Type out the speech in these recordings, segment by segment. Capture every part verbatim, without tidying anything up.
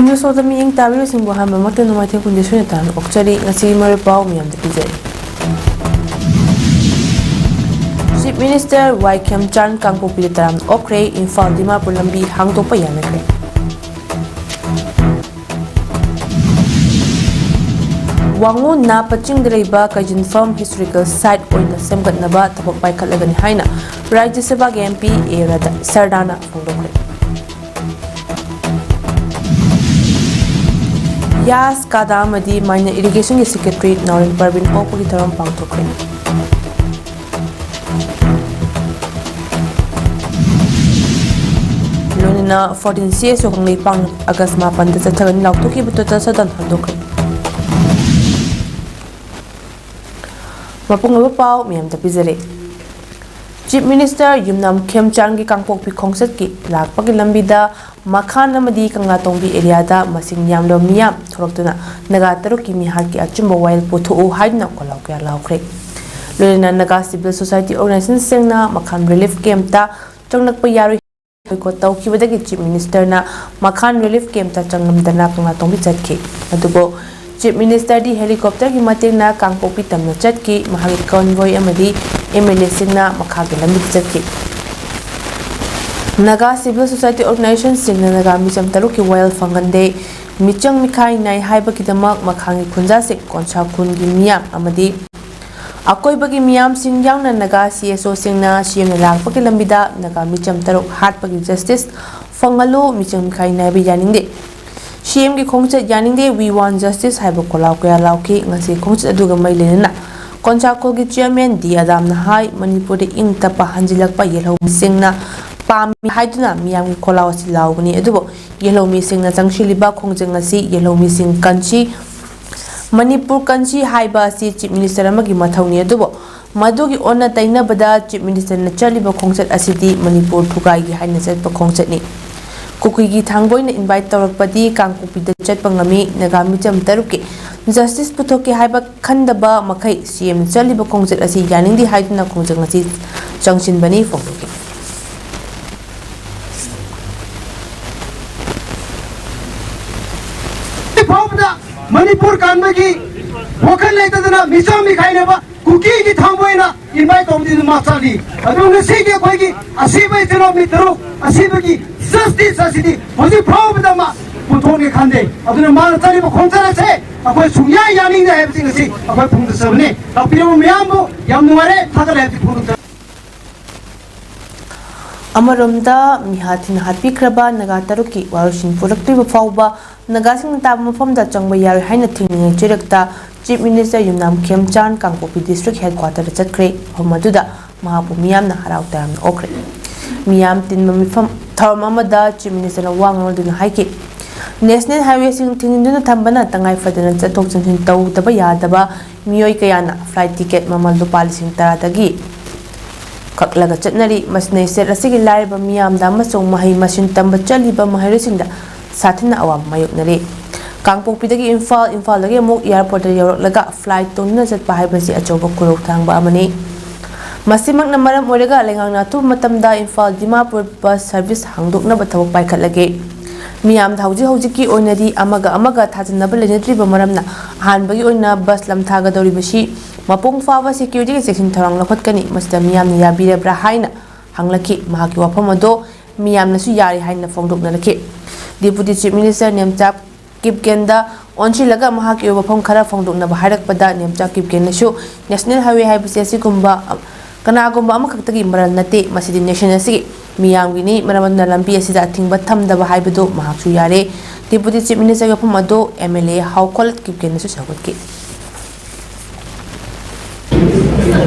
News ꯁꯣꯗ ꯃꯤꯠꯌꯦꯡ ꯇꯥꯕꯤꯔꯤꯕꯁꯤꯡꯕꯨ ꯑꯍꯥꯟꯕꯃꯛꯇ ꯅꯣꯡꯃꯥꯏꯊꯦꯝ ꯀꯨꯟꯗ ꯁꯣꯏꯅ ꯇꯥꯅ ꯑꯣꯛꯆꯔꯤ꯫ ꯉꯁꯤ ꯃꯔꯨꯞ ꯄꯥꯎ ꯃꯌꯥꯝꯗ ꯄꯤꯖꯔꯤ꯫ ꯆꯤꯐ ꯃꯤꯅꯤꯁꯇꯔ ꯋꯥꯏ ꯈꯦꯝꯆꯥꯟ ꯀꯥꯡꯄꯣꯛꯄꯤꯗ ꯇꯔꯥꯝꯅ ꯑꯣꯛꯈ꯭ꯔꯦ꯫ ꯏꯝꯐꯥꯜ ꯗꯤꯃꯥꯄꯨꯔ ꯂꯝꯕꯤ ꯍꯥꯡꯗꯣꯛꯄ ꯌꯥꯅꯈ꯭ꯔꯦ꯫ ꯋꯥꯉꯨ ꯅꯥꯄ ꯆꯤꯡꯗ ꯂꯩꯕ ꯀꯩꯖꯤꯟꯐꯝ ꯍꯤꯁꯇꯣꯔꯤꯀꯦꯜ ꯁꯥꯏꯠ ꯑꯣꯏꯅ ꯁꯦꯝꯒꯠꯅꯕ ꯊꯕꯛ ꯄꯥꯏꯈꯠꯂꯒꯅꯤ ꯍꯥꯏꯅ ꯔꯥꯖ꯭ꯌ ꯁꯚꯥꯒꯤ ꯑꯦꯝ ꯄꯤ ꯑꯦ ꯔꯗ ꯁꯔꯗꯥꯅ ꯐꯣꯡꯗꯣꯛꯈ꯭ꯔꯦ꯫ ꯌꯥꯁ, ꯀꯥꯗꯥ ꯑꯃꯗꯤ ꯃꯥꯏꯅꯔ ꯏꯔꯤꯒꯦꯁꯟꯒꯤ ꯁꯦꯀ꯭ꯔꯦꯇꯔꯤ ꯅꯥꯎꯔꯦꯝ ꯄꯔꯕꯤꯟ ꯑꯣꯛꯄꯒꯤ ꯊꯧꯔꯝ ꯄꯥꯡꯊꯣꯛꯈ꯭ꯔꯦ꯫ ꯂꯣꯏꯅꯅ ꯐꯣꯔꯇꯤꯟ ꯁꯤ ꯑꯦꯁ ꯑꯣ ꯀꯪꯂꯩꯄꯥꯛꯅ ꯑꯥꯒꯁ ꯃꯥꯄꯟꯗ ꯆꯠꯊꯒꯅꯤ ꯂꯥꯎꯊꯣꯛꯈꯤꯕ ꯇꯣꯇꯦꯜ ꯁꯠꯗꯥꯎꯟ ꯍꯟꯗꯣꯛꯈ꯭ꯔꯦ꯫ ꯃꯄꯨꯡ ꯑꯣꯏꯕ ꯄꯥꯎ ꯃꯌꯥꯝꯗ ꯄꯤꯖꯔꯦ꯫ ꯆꯤꯐ ꯃꯤꯅꯤꯁꯇꯔ ꯌꯨꯝꯅꯥꯝ ꯈꯦꯝꯆꯥꯟꯒꯤ ꯀꯥꯡꯄꯣꯛꯄꯤ ꯈꯣꯡꯆꯠꯀꯤ ꯂꯥꯛꯄꯒꯤ ꯂꯝꯕꯤꯗ ꯃꯈꯥꯟ ꯑꯃꯗꯤ ꯀꯪꯂꯥꯇꯣꯡꯕꯤ ꯑꯦꯔꯤꯌꯥꯗ ꯃꯁꯤꯡ ꯌꯥꯝꯂꯕ ꯃꯤꯌꯥꯝ ꯊꯣꯔꯛꯇꯨꯅ ꯅꯥꯒꯥ ꯇꯔꯨꯛꯀꯤ ꯃꯤꯍꯥꯠꯀꯤ ꯑꯆꯨꯝꯕ ꯋꯥꯌꯦꯜ ꯄꯨꯊꯣꯛꯎ ꯍꯥꯏꯗꯨꯅ ꯈꯣꯜꯂꯥꯎ ꯀꯌꯥ ꯂꯥꯎꯈ꯭ꯔꯦ꯫ ꯂꯣꯏꯅꯅ ꯅꯥꯒꯥ ꯁꯤꯚꯤꯜ ꯁꯣꯁꯥꯏꯇꯤ ꯑꯣꯔꯒꯅꯥꯏꯖꯦꯁꯟꯁꯤꯡꯅ ꯃꯈꯥꯟ ꯔꯤꯂꯤꯐ ꯀꯦꯝꯞꯇ ꯆꯪꯂꯛꯄ ꯌꯥꯔꯣꯏ ꯕꯣꯏꯀꯣꯠ ꯇꯧꯈꯤꯕꯗꯒꯤ ꯆꯤꯐ ꯃꯤꯅꯤꯁꯇꯔꯅ ꯃꯈꯥꯟ ꯔꯤꯂꯤꯐ ꯀꯦꯝꯞꯇ ꯆꯪꯂꯝꯗꯅ ꯀꯪꯂꯥꯇꯣꯡꯕꯤ ꯆꯠꯈꯤ꯫ ꯑꯗꯨꯕꯨ ꯆꯤꯐ ꯃꯤꯅꯤꯁꯇꯔꯗꯤ ꯍꯦꯂꯤꯀꯣꯞꯇꯔꯒꯤ ꯃꯇꯦꯡꯅ ꯀꯥꯡꯄꯣꯛꯄꯤ ꯇꯝꯅ ꯆꯠꯈꯤ꯫ ꯃꯍꯥꯛꯀꯤ ꯀꯣꯟꯚꯣꯏ ꯑꯃꯗꯤ ꯑꯦꯝ ꯑꯦꯜ ꯑꯦꯁꯤꯡꯅ ꯃꯈꯥꯒꯤ ꯂꯝꯕꯤꯗ ꯆꯠꯈꯤ꯫ ꯅꯥꯒꯥ ꯁꯤꯚꯤꯜ ꯁꯣꯁꯥꯏꯇꯤ ꯑꯣꯔꯒꯅꯥꯏꯖꯦꯁꯟꯁꯤꯡꯅ ꯅꯥꯒꯥ ꯃꯤꯆꯝ ꯇꯔꯨꯛꯀꯤ ꯋꯥꯌꯦꯜ ꯐꯪꯍꯟꯗꯦ꯫ ꯃꯤꯆꯪ ꯃꯤꯈꯥꯏ ꯅꯥꯏ ꯍꯥꯏꯕꯒꯤꯗꯃꯛ ꯃꯈꯥꯒꯤ ꯈꯨꯟꯖꯥꯁꯤꯡ, ꯀꯣꯟꯁꯥ ꯈꯨꯟꯒꯤ ꯃꯤꯌꯥꯝ ꯑꯃꯗꯤ ꯑꯀꯣꯏꯕꯒꯤ ꯃꯤꯌꯥꯝꯁꯤꯡ ꯌꯥꯎꯅ ꯅꯥꯒꯥ ꯁꯤ ꯑꯦꯁ ꯑꯣꯁꯤꯡꯅ ꯁꯤ ꯑꯦꯝꯅ ꯂꯥꯛꯄꯒꯤ ꯂꯝꯕꯤꯗ ꯅꯥꯒꯥ ꯃꯤꯆꯝ ꯇꯔꯨꯛ ꯍꯥꯠꯄꯒꯤ ꯖꯁꯇꯤꯁ ꯐꯪꯍꯜꯂꯨ, ꯃꯤꯆꯪ ꯃꯤꯈꯥꯏ ꯅꯥꯏꯕ ꯌꯥꯅꯤꯡꯗꯦ, ꯁꯤ ꯑꯦꯝꯒꯤ ꯈꯣꯡꯆꯠ ꯌꯥꯅꯤꯡꯗꯦ, We want justice ꯍꯥꯏꯕ ꯈꯣꯜꯂꯥꯎ ꯀꯌꯥ ꯂꯥꯎꯈꯤ꯫ ꯉꯁꯤ ꯈꯣꯡꯆꯠ ꯑꯗꯨꯒ ꯃꯔꯤ ꯂꯩꯅꯅ ꯀꯣꯟꯁꯥꯈꯣꯜꯒꯤ ꯆꯤꯌꯔꯃꯦꯟ ꯗꯤ ꯑꯗꯥꯝꯅ ꯍꯥꯏ, ꯃꯅꯤꯄꯨꯔꯗ ꯏꯪ ꯇꯞꯄ ꯍꯟꯖꯤꯜꯂꯛꯄ ꯌꯦꯜꯍꯧꯃꯤꯁꯤꯡꯅ ꯄꯥꯝꯃꯤ ꯍꯥꯏꯗꯨꯅ ꯃꯤꯌꯥꯝꯒꯤ ꯈꯣꯜꯂꯥꯎ ꯑꯁꯤ ꯂꯥꯎꯕꯅꯤ꯫ ꯑꯗꯨꯕꯨ ꯌꯦꯜꯍꯧꯃꯤꯁꯤꯡꯅ ꯆꯪꯁꯤꯜꯂꯤꯕ ꯈꯣꯡꯖꯪ ꯑꯁꯤ ꯌꯦꯜꯍꯧꯃꯤꯁꯤꯡ ꯀꯟꯁꯤ, ꯃꯅꯤꯄꯨꯔ ꯀꯟꯁꯤ ꯍꯥꯏꯕ ꯑꯁꯤ ꯆꯤꯐ ꯃꯤꯅꯤꯁꯇꯔ ꯑꯃꯒꯤ ꯃꯊꯧꯅꯤ꯫ ꯑꯗꯨꯕꯨ ꯃꯗꯨꯒꯤ ꯑꯣꯟꯅ ꯇꯩꯅꯕꯗ ꯆꯤꯐ ꯃꯤꯅꯤꯁꯇꯔꯅ ꯆꯠꯂꯤꯕ ꯈꯣꯡꯆꯠ ꯑꯁꯤꯗꯤ ꯃꯅꯤꯄꯨꯔ ꯊꯨꯒꯥꯏꯒꯦ ꯍꯥꯏꯅ ꯆꯠꯄ ꯈꯣꯡꯆꯠꯅꯤ꯫ ꯀꯨꯀꯤꯒꯤ ꯊꯥꯡꯕꯣꯏꯅ ꯏꯟꯚꯥꯏꯠ ꯇꯧꯔꯛꯄꯗꯤ ꯀꯥꯡꯄꯣꯛꯄꯤꯗ ꯆꯠꯄ ꯉꯝꯃꯤ꯫ ꯅꯥꯒꯥ ꯃꯤꯆꯝ ꯇꯔꯨꯛꯀꯤ ꯖꯁꯇꯤꯁ ꯄꯨꯊꯣꯛꯀꯦ ꯍꯥꯏꯕ ꯈꯟꯗꯕ ꯃꯈꯩ ꯁꯤ ꯑꯦꯝꯅ ꯆꯠꯂꯤꯕ ꯈꯣꯡꯆꯠ ꯑꯁꯤ ꯌꯥꯅꯤꯡꯗꯦ ꯍꯥꯏꯗꯨꯅ ꯈꯣꯡꯖꯪ ꯑꯁꯤ ꯆꯪꯁꯤꯟꯕꯅꯤ ꯐꯣꯡꯗꯣꯛꯈꯤ꯫ ꯃꯅꯤꯄꯨꯔ ꯀꯥꯟꯕꯒꯤ ꯋꯥꯈꯜ ꯂꯩꯇꯗꯅ ꯃꯤꯆꯪ ꯃꯤꯈꯥꯏꯅꯕ ꯀꯨꯀꯤꯒꯤ ꯊꯥꯡꯕ ꯑꯣꯏꯅ ꯏꯟꯚꯥꯏꯠ ꯇꯧꯕꯗꯤ ꯑꯗꯨꯝ ꯃꯥ ꯆꯠꯂꯤ꯫ ꯑꯗꯨ ꯉꯁꯤꯒꯤ ꯑꯩꯈꯣꯏꯒꯤ ꯑꯁꯤꯕ ꯏꯆꯤꯜ ꯏꯅꯥꯎ ꯃꯤ ꯇꯔꯨꯛ ꯑꯁꯤꯕꯒꯤ ꯖꯁꯇꯤꯁ ꯑꯁꯤꯗꯤ ꯍꯧꯖꯤꯛ ꯐꯥꯎꯕꯗ ꯃꯥ ꯄꯨꯊꯣꯛꯅꯤ ꯈꯟꯗꯦ꯫ ꯑꯗꯨꯅ ꯃꯥꯅ ꯆꯠꯂꯤꯕ ꯈꯣꯡꯆꯠ ꯑꯁꯦ ꯑꯩꯈꯣꯏ ꯁꯨꯡꯌꯥ ꯌꯥꯅꯤꯡꯗꯦ ꯍꯥꯏꯕꯁꯤꯡ ꯑꯁꯤ ꯑꯩꯈꯣꯏ ꯐꯣꯡꯗꯣꯛꯆꯕꯅꯤ꯫ ꯂꯥꯛꯄꯤꯔꯕ ꯃꯌꯥꯝꯕꯨ ꯌꯥꯝ ꯅꯨꯡꯉꯥꯏꯔꯦ, ꯊꯥꯒꯠꯂꯦ ꯍꯥꯏꯕꯁꯤ ꯐꯣꯡꯗꯣꯛꯆꯕꯅꯤ꯫ ꯑꯃꯔꯣꯝꯗ, ꯃꯤꯍꯥꯠ ꯊꯤꯅ ꯍꯥꯠꯄꯤꯈ꯭ꯔꯕ ꯅꯥꯒꯥ ꯇꯔꯨꯛꯀꯤ ꯋꯥꯔꯣꯏꯁꯤꯟ ꯄꯨꯔꯛꯇ꯭ꯔꯤꯕ ꯐꯥꯎꯕ ꯅꯥꯒꯥꯁꯤꯡꯅ ꯇꯥꯕ ꯃꯐꯝꯗ ꯆꯪꯕ ꯌꯥꯔꯣꯏ ꯍꯥꯏꯅ ꯊꯤꯡꯂꯤꯉꯩ ꯆꯩꯔꯛꯇ Chief Minister ꯌꯨꯝꯅꯥꯝ ꯈꯦꯝꯆꯥꯟ ꯀꯥꯡꯄꯣꯛꯄꯤ district headquarter ꯗ ꯆꯠꯈ꯭ꯔꯦ꯫ ꯃꯐꯝ ꯑꯗꯨꯗ ꯃꯍꯥꯛꯄꯨ ꯃꯤꯌꯥꯝꯅ ꯍꯔꯥꯎ ꯇꯌꯥꯝꯅ ꯑꯣꯛꯈ꯭ꯔꯦ꯫ ꯃꯤꯌꯥꯝ ꯇꯤꯟꯕ ꯃꯤꯐꯝ ꯊꯧꯔꯝ ꯑꯃꯗ Chief Minister ꯅ ꯋꯥ ꯉꯥꯡꯂꯗꯨꯅ ꯍꯥꯏꯈꯤ, National highway ꯁꯤꯡ ꯊꯤꯡꯖꯤꯟꯗꯨꯅ ꯊꯝꯕꯅ ꯇꯉꯥꯏ ꯐꯗꯅ ꯆꯠꯊꯣꯛ ꯆꯠꯁꯤꯟ ꯇꯧꯗꯕ ꯌꯥꯗꯕ ꯃꯤꯑꯣꯏ ꯀꯌꯥꯅ flight ticket ꯃꯃꯜ ꯂꯨꯄꯥ ꯂꯤꯁꯤꯡ ꯇꯔꯥꯗꯒꯤ ꯀꯛꯂꯒ ꯆꯠꯅꯔꯤ꯫ ꯃꯁꯤꯅ state ꯑꯁꯤꯒꯤ ꯂꯥꯏꯔꯕ ꯃꯤꯌꯥꯝꯗ ꯑꯃꯁꯨꯡ ꯃꯍꯩ ꯃꯁꯤꯡ ꯇꯝꯕ ꯆꯠꯂꯤꯕ ꯃꯍꯩꯔꯣꯏꯁꯤꯡꯗ ꯁꯥꯊꯤꯅ ꯑꯋꯥꯕ ꯃꯥꯌꯣꯛꯅꯔꯤ꯫ ꯀꯥꯡꯄꯣꯛꯄꯤꯗꯒꯤ ꯏꯝꯐꯥꯜ, ꯏꯝꯐꯥꯜꯗꯒꯤ ꯑꯃꯨꯛ airport ꯇ ꯌꯧꯔꯛꯂꯒ flight ꯇꯣꯡꯗꯨꯅ ꯆꯠꯄ ꯍꯥꯏꯕꯁꯤ ꯑꯆꯧꯕ ꯈꯨꯗꯣꯡꯊꯥꯡꯕ ꯑꯃꯅꯤ꯫ ꯃꯁꯤꯃꯛꯅ ꯃꯔꯝ ꯑꯣꯏꯔꯒ ꯂꯩꯉꯥꯛꯅ ꯑꯊꯨꯕ ꯃꯇꯝꯗ ꯏꯝꯐꯥꯜ ꯗꯤꯃꯥꯄꯨꯔ bus service ꯍꯥꯡꯗꯣꯛꯅꯕ ꯊꯕꯛ ꯄꯥꯏꯈꯠꯂꯒꯦ꯫ ꯃꯤꯌꯥꯝꯗ ꯍꯧꯖꯤꯛ ꯍꯧꯖꯤꯛꯀꯤ ꯑꯣꯏꯅꯗꯤ ꯑꯃꯒ ꯑꯃꯒ ꯊꯥꯖꯅꯕ ꯂꯩꯅꯗ꯭ꯔꯤꯕ ꯃꯔꯝꯅ ꯑꯍꯥꯟꯕꯒꯤ ꯑꯣꯏꯅ bus ꯂꯝꯊꯥꯒꯗꯧꯔꯤꯕꯁꯤ ꯃꯄꯨꯡ ꯐꯥꯕ security ꯒꯤ ꯆꯦꯛꯁꯤꯟ ꯊꯧꯔꯥꯡ ꯂꯧꯈꯠꯀꯅꯤ꯫ ꯃꯁꯤꯗ ꯃꯤꯌꯥꯝꯅ ꯌꯥꯕꯤꯔꯕ꯭ꯔꯥ ꯍꯥꯏꯅ ꯍꯪꯂꯛꯈꯤ꯫ ꯃꯍꯥꯛꯀꯤ ꯋꯥꯐꯝ ꯑꯗꯣ ꯃꯤꯌꯥꯝꯅꯁꯨ ꯌꯥꯔꯦ ꯍꯥꯏꯅ ꯐꯣꯡꯗꯣꯛꯅꯔꯛꯈꯤ꯫ Deputy Chief Minister ꯅꯦꯝꯆꯥ ꯀꯤꯞꯒꯦꯟꯗ ꯑꯣꯟꯁꯤꯜꯂꯒ ꯃꯍꯥꯛꯀꯤ ꯑꯣꯏꯕ ꯋꯥꯐꯝ ꯈꯔ ꯐꯣꯡꯗꯣꯛꯅꯕ ꯍꯥꯏꯔꯛꯄꯗ, ꯅꯦꯝꯆꯥ ꯀꯤꯞꯒꯦꯟꯅꯁꯨ National highway ꯍꯥꯏꯕꯁꯤ ꯑꯁꯤꯒꯨꯝꯕ ꯀꯅꯥꯒꯨꯝꯕ ꯑꯃꯈꯛꯇꯒꯤ ꯃꯔꯜ ꯅꯠꯇꯦ, ꯃꯁꯤꯗꯤ nation ꯑꯁꯤꯒꯤ ꯃꯤꯌꯥꯝꯒꯤꯅꯤ꯫ ꯃꯔꯝ ꯑꯗꯨꯅ ꯂꯝꯕꯤ ꯑꯁꯤꯗ ꯑꯊꯤꯡꯕ ꯊꯝꯗꯕ ꯍꯥꯏꯕꯗꯨ ꯃꯍꯥꯛꯁꯨ ꯌꯥꯔꯦ꯫ Deputy Chief Minister ꯒꯤ ꯋꯥꯐꯝ ꯑꯗꯨ MLA ꯍꯥꯎꯈꯣꯜ ꯀꯤꯞꯒꯦꯟꯅꯁꯨ ꯁꯧꯒꯠꯈꯤ꯫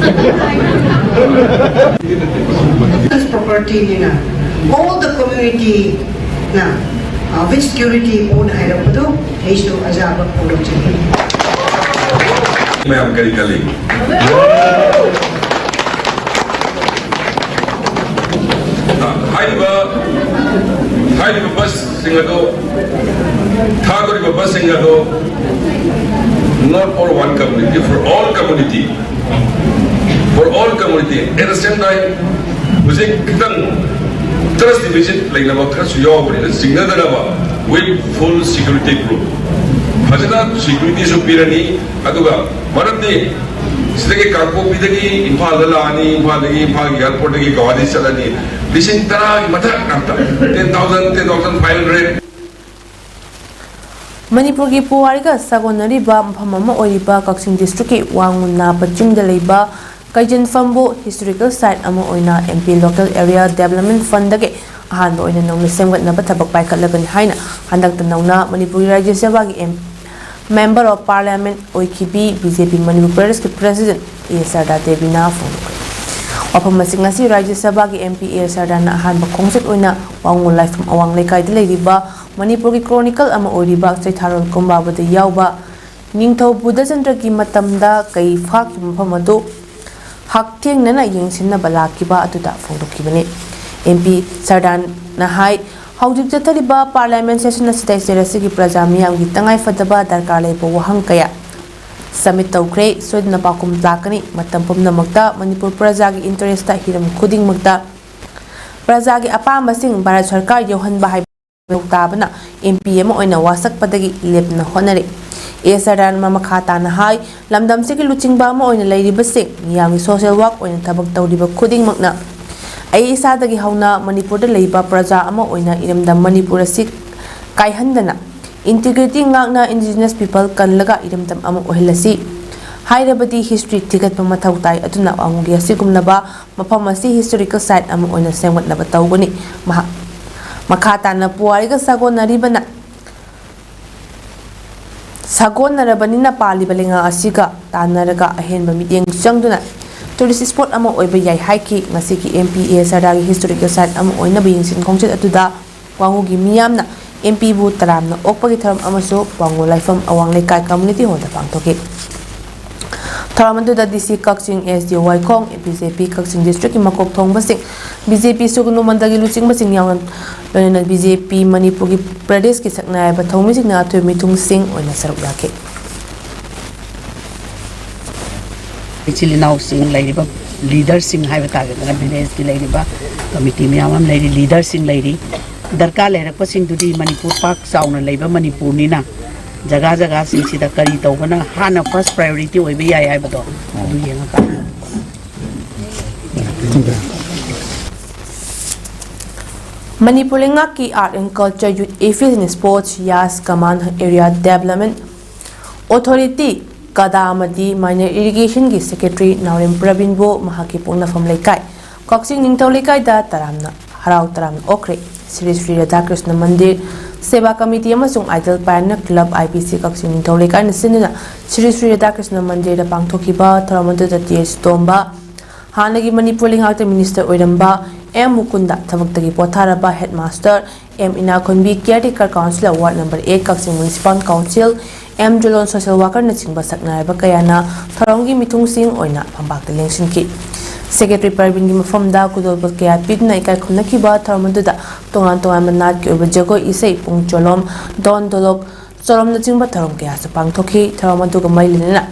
Property ꯅꯤꯅ, all the community ꯅ, uh, with security board ꯍꯥꯏꯔꯛꯄꯗꯣ ꯑꯩꯁꯨ ꯑꯖꯥꯕ ꯐꯣꯡꯗꯣꯛꯆꯔꯤ꯫ ꯃꯌꯥꯝ ꯀꯔꯤ ꯈꯜꯂꯤ? ꯍꯥꯏꯔꯤꯕ ꯍꯥꯏꯔꯤꯕ ꯕꯁꯁꯤꯡ ꯑꯗꯨ ꯊꯥꯗꯣꯔꯤꯕ ꯕꯁꯁꯤꯡ ꯑꯗꯨ not for one community, for all community, for all community. At the same time, ꯍꯧꯖꯤꯛ ꯈꯤꯇꯪ trust deficit ꯂꯩꯅꯕ ꯈꯔꯁꯨ ꯌꯥꯎꯕꯅꯤꯅ ꯆꯤꯡꯅꯗꯅꯕ with full security group ꯐꯖꯅ ꯁꯦꯀ꯭ꯌꯨꯔꯤꯇꯤꯁꯨ ꯄꯤꯔꯅꯤ꯫ ꯑꯗꯨꯒ ꯃꯔꯝꯗꯤ ꯁꯤꯗꯒꯤ ꯀꯥꯡꯄꯣꯛꯄꯤꯗꯒꯤ ꯏꯝꯐꯥꯜꯗ ꯂꯥꯛꯑꯅꯤ, ꯏꯝꯐꯥꯜꯗꯒꯤ, ꯏꯝꯐꯥꯜꯒꯤ ꯑꯦꯌꯥꯔꯄꯣꯔꯠꯇꯒꯤ ꯒꯧꯍꯥꯇꯤ ꯆꯠꯂꯅꯤ꯫ ꯂꯤꯁꯤꯡ ꯇꯔꯥꯒꯤ ꯃꯊꯛ ꯉꯥꯛꯇ, ten thousand, ten thousand five hundred꯫ ꯃꯅꯤꯄꯨꯔꯒꯤ ꯄꯨꯋꯥꯔꯤꯒ ꯁꯥꯒꯣꯟꯅꯔꯤꯕ ꯃꯐꯝ ꯑꯃ ꯑꯣꯏꯔꯤꯕ ꯀꯛꯆꯤꯡ ꯗꯤꯁꯇ꯭ꯔꯤꯛꯀꯤ ꯋꯥꯡꯉꯨ ꯅꯥꯄ ꯆꯤꯡꯗ ꯂꯩꯕ ꯀꯩꯖꯦꯟꯐꯝꯕꯨ ꯍꯤꯁꯇꯣꯔꯤꯀꯦꯜ ꯁꯥꯏꯠ ꯑꯃ ꯑꯣꯏꯅ M P local area development ꯐꯟꯗꯒꯤ ꯑꯍꯥꯟꯕ ꯑꯣꯏꯅ ꯅꯧꯅ ꯁꯦꯝꯒꯠꯅꯕ ꯊꯕꯛ ꯄꯥꯏꯈꯠꯂꯒꯅꯤ ꯍꯥꯏꯅ ꯍꯟꯗꯛꯇ ꯅꯧꯅ ꯃꯅꯤꯄꯨꯔꯒꯤ ꯔꯥꯖ꯭ꯌ ꯁꯚꯥꯒꯤ ꯑꯦꯝ ꯃꯦꯝꯕꯔ ꯑꯣꯐ ꯄꯥꯔꯂꯤꯌꯥꯃꯦꯟꯠ ꯑꯣꯏꯈꯤꯕꯤ ꯕꯤ ꯖꯦ ꯄꯤ ꯃꯅꯤꯄꯨꯔ ꯄ꯭ꯔꯗꯦꯁꯀꯤ ꯄ꯭ꯔꯦꯁꯤꯗꯦꯟꯠ ꯑꯦ ꯁꯔꯗꯥ ꯗꯦꯕꯤꯅ ꯐꯣꯡꯗꯣꯛꯈ꯭ꯔꯦ꯫ ꯋꯥꯐꯝ ꯑꯁꯤ ꯉꯁꯤ ꯔꯥꯖ꯭ꯌ ꯁꯚꯥꯒꯤ ꯑꯦꯝ ꯄꯤ ꯑꯦ ꯁꯔꯗꯥꯅ ꯑꯍꯥꯟꯕ ꯈꯣꯡꯆꯠ ꯑꯣꯏꯅ ꯋꯥꯉꯨ ꯂꯥꯏꯐꯝ ꯑꯋꯥꯡ ꯂꯩꯀꯥꯏꯗ ꯂꯩꯔꯤꯕ ꯃꯅꯤꯄꯨꯔꯒꯤ ꯀ꯭ꯔꯣꯅꯤꯀꯜ ꯑꯃ ꯑꯣꯏꯔꯤꯕ ꯆꯩꯊꯥꯔꯣꯜ ꯀꯨꯝꯕꯥꯕꯗ ꯌꯥꯎꯕ ꯅꯤꯡꯊꯧ ꯕꯨꯙꯆꯟꯗ꯭ꯔꯒꯤ ꯃꯇꯝꯗ ꯀꯩ ꯐꯥꯈꯤꯕ ꯃꯐꯝ ꯑꯗꯨ ꯍꯛꯊꯦꯡꯅꯅ ꯌꯦꯡꯁꯤꯟꯅꯕ ꯂꯥꯛꯈꯤꯕ ꯑꯗꯨꯗ ꯐꯣꯡꯗꯣꯛꯈꯤꯕꯅꯤ꯫ ꯑꯦꯝ ꯄꯤ ꯁꯔꯗꯥꯟꯅ ꯍꯥꯏ, ꯍꯧꯖꯤꯛ ꯆꯠꯊꯔꯤꯕ ꯄꯥꯔꯂꯤꯌꯥꯃꯦꯟ ꯁꯦꯁꯟ ꯑꯁꯤꯗ ꯁꯦꯔ ꯑꯁꯤꯒꯤ ꯄ꯭ꯔꯖꯥ ꯃꯤꯌꯥꯝꯒꯤ ꯇꯉꯥꯏꯐꯗꯕ ꯗꯔꯀꯥꯔ ꯂꯩꯕ ꯋꯥꯍꯪ ꯀꯌꯥ ꯁꯕꯃꯤꯠ ꯇꯧꯈ꯭ꯔꯦ꯫ ꯁꯣꯏꯗꯅ ꯄꯥꯎꯈꯨꯝ ꯂꯥꯛꯀꯅꯤ꯫ ꯃꯇꯝ ꯄꯨꯝꯅꯃꯛꯇ ꯃꯅꯤꯄꯨꯔ ꯄ꯭ꯔꯖꯥꯒꯤ ꯏꯟꯇꯔꯦꯁꯇ ꯍꯤꯔꯝ ꯈꯨꯗꯤꯡꯃꯛꯇ ꯄ꯭ꯔꯖꯥꯒꯤ ꯑꯄꯥꯝꯕꯁꯤꯡ ꯚꯥꯔꯠ ꯁꯔꯀꯥꯔ ꯌꯧꯍꯟꯕ ꯍꯥꯏꯕ ꯃꯊꯧ ꯇꯥꯕꯅ ꯑꯦꯝ ꯄꯤ ꯑꯃ ꯑꯣꯏꯅ ꯋꯥꯁꯛꯄꯗꯒꯤ ꯂꯦꯞꯅ ꯍꯣꯠꯅꯔꯤ꯫ ꯑꯦ ꯁꯔꯗꯥꯟ ꯃꯈꯥ ꯇꯥꯅ ꯍꯥꯏ, ꯂꯝꯗꯝꯁꯤꯒꯤ ꯂꯨꯆꯤꯡꯕ ꯑꯃ ꯑꯣꯏꯅ ꯂꯩꯔꯤꯕꯁꯤꯡ ꯃꯤꯌꯥꯝꯒꯤ ꯁꯣꯁꯤꯌꯦꯜ ꯋꯥꯔꯛ ꯑꯣꯏꯅ ꯊꯕꯛ ꯇꯧꯔꯤꯕ ꯈꯨꯗꯤꯡꯃꯛꯅ ꯑꯩ ꯏꯁꯥꯗꯒꯤ ꯍꯧꯅ ꯃꯅꯤꯄꯨꯔꯗ ꯂꯩꯕ ꯄ꯭ꯔꯖꯥ ꯑꯃ ꯑꯣꯏꯅ ꯏꯔꯝꯗꯝ ꯃꯅꯤꯄꯨꯔ ꯑꯁꯤ ꯀꯥꯏꯍꯟꯗꯅ ꯏꯟꯇꯤꯒ꯭ꯔꯤꯇꯤ ꯉꯥꯛꯅ ꯏꯟꯗꯤꯖꯤꯅꯁ ꯄꯤꯄꯜ ꯀꯜꯂꯒ ꯏꯔꯝꯗꯝ ꯑꯃ ꯑꯣꯏꯍꯜꯂꯁꯤ꯫ ꯍꯥꯏꯔꯕꯗꯤ ꯍꯤꯁꯇ꯭ꯔꯤ ꯊꯤꯒꯠꯄ ꯃꯊꯧ ꯇꯥꯏ꯫ ꯑꯗꯨꯅ ꯋꯥꯉꯨꯒꯤ ꯑꯁꯤꯒꯨꯝꯂꯕ ꯃꯐꯝ ꯑꯁꯤ ꯍꯤꯁꯇꯣꯔꯤꯀꯦꯜ ꯁꯥꯏꯠ ꯑꯃ ꯑꯣꯏꯅ ꯁꯦꯝꯒꯠꯅꯕ ꯇꯧꯒꯅꯤ꯫ ꯃꯍꯥꯛ ꯃꯈꯥ ꯇꯥꯅ ꯄꯨꯋꯥꯔꯤꯒ ꯁꯥꯒꯣꯟꯅꯔꯤꯕꯅ ꯁꯥꯒꯣꯟꯅꯔꯕꯅꯤꯅ ꯄꯥꯜꯂꯤꯕ ꯂꯩꯉꯥꯛ ꯑꯁꯤꯒ ꯇꯥꯟꯅꯔꯒ ꯑꯍꯦꯟꯕ ꯃꯤꯠꯌꯦꯡ ꯆꯪꯗꯨꯅ ꯇꯨꯔꯤꯁ ꯁ꯭ꯄꯣꯠ ꯑꯃ ꯑꯣꯏꯕ ꯌꯥꯏ ꯍꯥꯏꯈꯤ꯫ ꯉꯁꯤꯒꯤ ꯑꯦꯝ ꯄꯤ ꯑꯦ ꯁꯔꯗꯥꯒꯤ ꯍꯤꯁꯇꯣꯔꯤꯀꯦꯜ ꯁꯥꯏꯠ ꯑꯃ ꯑꯣꯏꯅꯕ ꯌꯦꯡꯁꯤꯟ ꯈꯣꯡꯆꯠ ꯑꯗꯨꯗ ꯋꯥꯉꯨꯒꯤ ꯃꯤꯌꯥꯝꯅ ꯑꯦꯝ ꯄꯤꯕꯨ ꯇꯔꯥꯝꯅ ꯑꯣꯛꯄꯒꯤ ꯊꯧꯔꯝ ꯑꯃꯁꯨ ꯋꯥꯉꯨ ꯂꯥꯏꯐꯝ ꯑꯋꯥꯡ ꯂꯩꯀꯥꯏ ꯀꯝꯃ꯭ꯌꯨꯅꯤꯇꯤ ꯍꯣꯜꯗ ꯄꯥꯡꯊꯣꯛꯈꯤ꯫ ꯊꯧꯔꯝ ꯑꯗꯨꯗ ꯗꯤ ꯁꯤ ꯀꯛꯆꯤꯡ, ꯑꯦꯁ ꯗꯤ ꯑꯣ ꯋꯥꯏꯈꯣꯡ, ꯕꯤ ꯖꯦ ꯄꯤ ꯀꯛꯆꯤꯡ ꯗꯤꯁꯇ꯭ꯔꯤꯛꯀꯤ ꯃꯀꯣꯛ ꯊꯣꯡꯕꯁꯤꯡ, ꯕꯤ ꯖꯦ ꯄꯤ ꯁꯨꯒꯅꯨ ꯃꯟꯗꯜꯒꯤ ꯂꯨꯆꯤꯡꯕꯁꯤꯡ ꯌꯥꯎꯅ ꯂꯣꯏꯅꯅ ꯕꯤ ꯖꯦ ꯄꯤ ꯃꯅꯤꯄꯨꯔꯒꯤ ꯄ꯭ꯔꯗꯦꯁꯀꯤ ꯁꯛꯅꯥꯏꯔꯕ ꯊꯧꯃꯤꯁꯤꯡꯅ ꯑꯊꯣꯏ ꯃꯤꯊꯨꯡꯁꯤꯡ ꯑꯣꯏꯅ ꯁꯔꯨꯛ ꯌꯥꯈꯤ꯫ ꯏꯆꯤꯜ ꯏꯅꯥꯎꯁꯤꯡ ꯂꯩꯔꯤꯕ ꯂꯤꯗꯔꯁꯤꯡ ꯍꯥꯏꯕ ꯇꯥꯔꯦꯗꯅ, ꯚꯤꯂꯦꯖꯀꯤ ꯂꯩꯔꯤꯕ ꯀꯃꯤꯇꯤ ꯃꯌꯥꯝ ꯑꯃ ꯂꯩꯔꯤ, ꯂꯤꯗꯔꯁꯤꯡ ꯂꯩꯔꯤ꯫ ꯗꯔꯀꯥꯔ ꯂꯩꯔꯛꯄꯁꯤꯡꯗꯨꯗꯤ ꯃꯅꯤꯄꯨꯔ ꯄꯥꯛ ꯆꯥꯎꯅ ꯂꯩꯕ ꯃꯅꯤꯄꯨꯔꯅꯤꯅ ꯖꯒꯥ ꯖꯒꯥꯁꯤꯡꯁꯤꯗ ꯀꯔꯤ ꯇꯧꯕꯅ ꯍꯥꯟꯅ ꯐꯥꯔꯁ ꯄ꯭ꯔꯥꯏꯌꯣꯔꯤꯇꯤ ꯑꯣꯏꯕ ꯌꯥꯏ ꯍꯥꯏꯕꯗꯣ ꯑꯗꯨ ꯌꯦꯡꯉꯀꯥꯟꯗ꯫ ꯃꯅꯤꯄꯨꯔ ꯂꯩꯉꯥꯛꯀꯤ Art and Culture, Youth Affairs and Sports, Yash, Command Area Development Authority, ꯀꯗꯥ ꯑꯃꯗꯤ Minor Irrigation ꯒꯤ Secretary ꯅꯥꯎꯔꯦꯝ ꯄ꯭ꯔꯕꯤꯟꯕꯨ ꯃꯍꯥꯛꯀꯤ ꯄꯣꯛꯅꯐꯝ ꯂꯩꯀꯥꯏ ꯀꯛꯆꯤꯡ ꯅꯤꯡꯊꯧ ꯂꯩꯀꯥꯏꯗ ꯇꯔꯥꯝꯅ ꯍꯔꯥꯎ ꯇꯔꯥꯝꯅ ꯑꯣꯛꯈ꯭ꯔꯦ꯫ ꯁ꯭ꯔꯤ ꯁ꯭ꯔꯤ ꯔꯥꯙꯥꯀ꯭ꯔꯤꯁꯅ ꯃꯟꯗꯤꯔ ꯁꯦꯕꯥ ꯀꯃꯤꯇꯤ ꯑꯃꯁꯨꯡ Idol Pioneer Club, I P C, ꯀꯛꯆꯤꯡ ꯅꯤꯡꯊꯧ ꯂꯩꯀꯥꯏꯅ ꯁꯤꯟꯗꯨꯅ ꯁ꯭ꯔꯤ ꯁ꯭ꯔꯤ ꯔꯥꯙꯥꯀ꯭ꯔꯤꯁꯅ ꯃꯟꯗꯤꯔꯗ ꯄꯥꯡꯊꯣꯛꯈꯤꯕ ꯊꯧꯔꯝ ꯑꯗꯨꯗ ꯇꯤ ꯑꯦꯁ ꯇꯣꯝꯕ, ꯍꯥꯟꯅꯒꯤ ꯃꯅꯤꯄꯨꯔ ꯂꯩꯉꯥꯛꯇ ꯃꯤꯅꯤꯁꯇꯔ ꯑꯣꯏꯔꯝꯕ ꯑꯦꯝ ꯃꯨꯀꯨꯟꯗ ꯊꯕꯛꯇꯒꯤ ꯄꯣꯊꯥꯔꯕ headmaster M Inakhonbi, caretaker councillor, ward number eight, Kakching municipal council, M Jolon, social worker ꯅꯆꯤꯡꯕ ꯁꯛꯅꯥꯏꯔꯕ ꯀꯌꯥꯅ ꯊꯧꯔꯝꯒꯤ ꯃꯤꯊꯨꯡꯁꯤꯡ ꯑꯣꯏꯅ ꯐꯝꯄꯥꯛꯇ ꯂꯦꯡꯁꯤꯟꯈꯤ꯫ ꯁꯦꯀ꯭ꯔꯦꯇꯔꯤ ꯄ꯭ꯔꯕꯤꯟꯒꯤ ꯃꯐꯝꯗ ꯈꯨꯗꯣꯜꯄꯣꯠ ꯀꯌꯥ ꯄꯤꯗꯨꯅ ꯏꯀꯥꯏ ꯈꯨꯝꯅꯈꯤꯕ ꯊꯧꯔꯝ ꯑꯗꯨꯗ ꯇꯣꯉꯥꯟ ꯇꯣꯉꯥꯟꯕ ꯅꯥꯠꯀꯤ ꯑꯣꯏꯕ ꯖꯒꯣꯏ, ꯏꯁꯩ, ꯄꯨꯡ ꯆꯣꯂꯣꯝ, ꯗꯣꯟ ꯗꯣꯂꯣꯛ, ꯆꯣꯂꯣꯝꯅꯆꯤꯡꯕ ꯊꯧꯔꯝ ꯀꯌꯥꯁꯨ ꯄꯥꯡꯊꯣꯛꯈꯤ꯫ ꯊꯧꯔꯝ ꯑꯗꯨꯒ ꯃꯔꯤ ꯂꯩꯅꯅ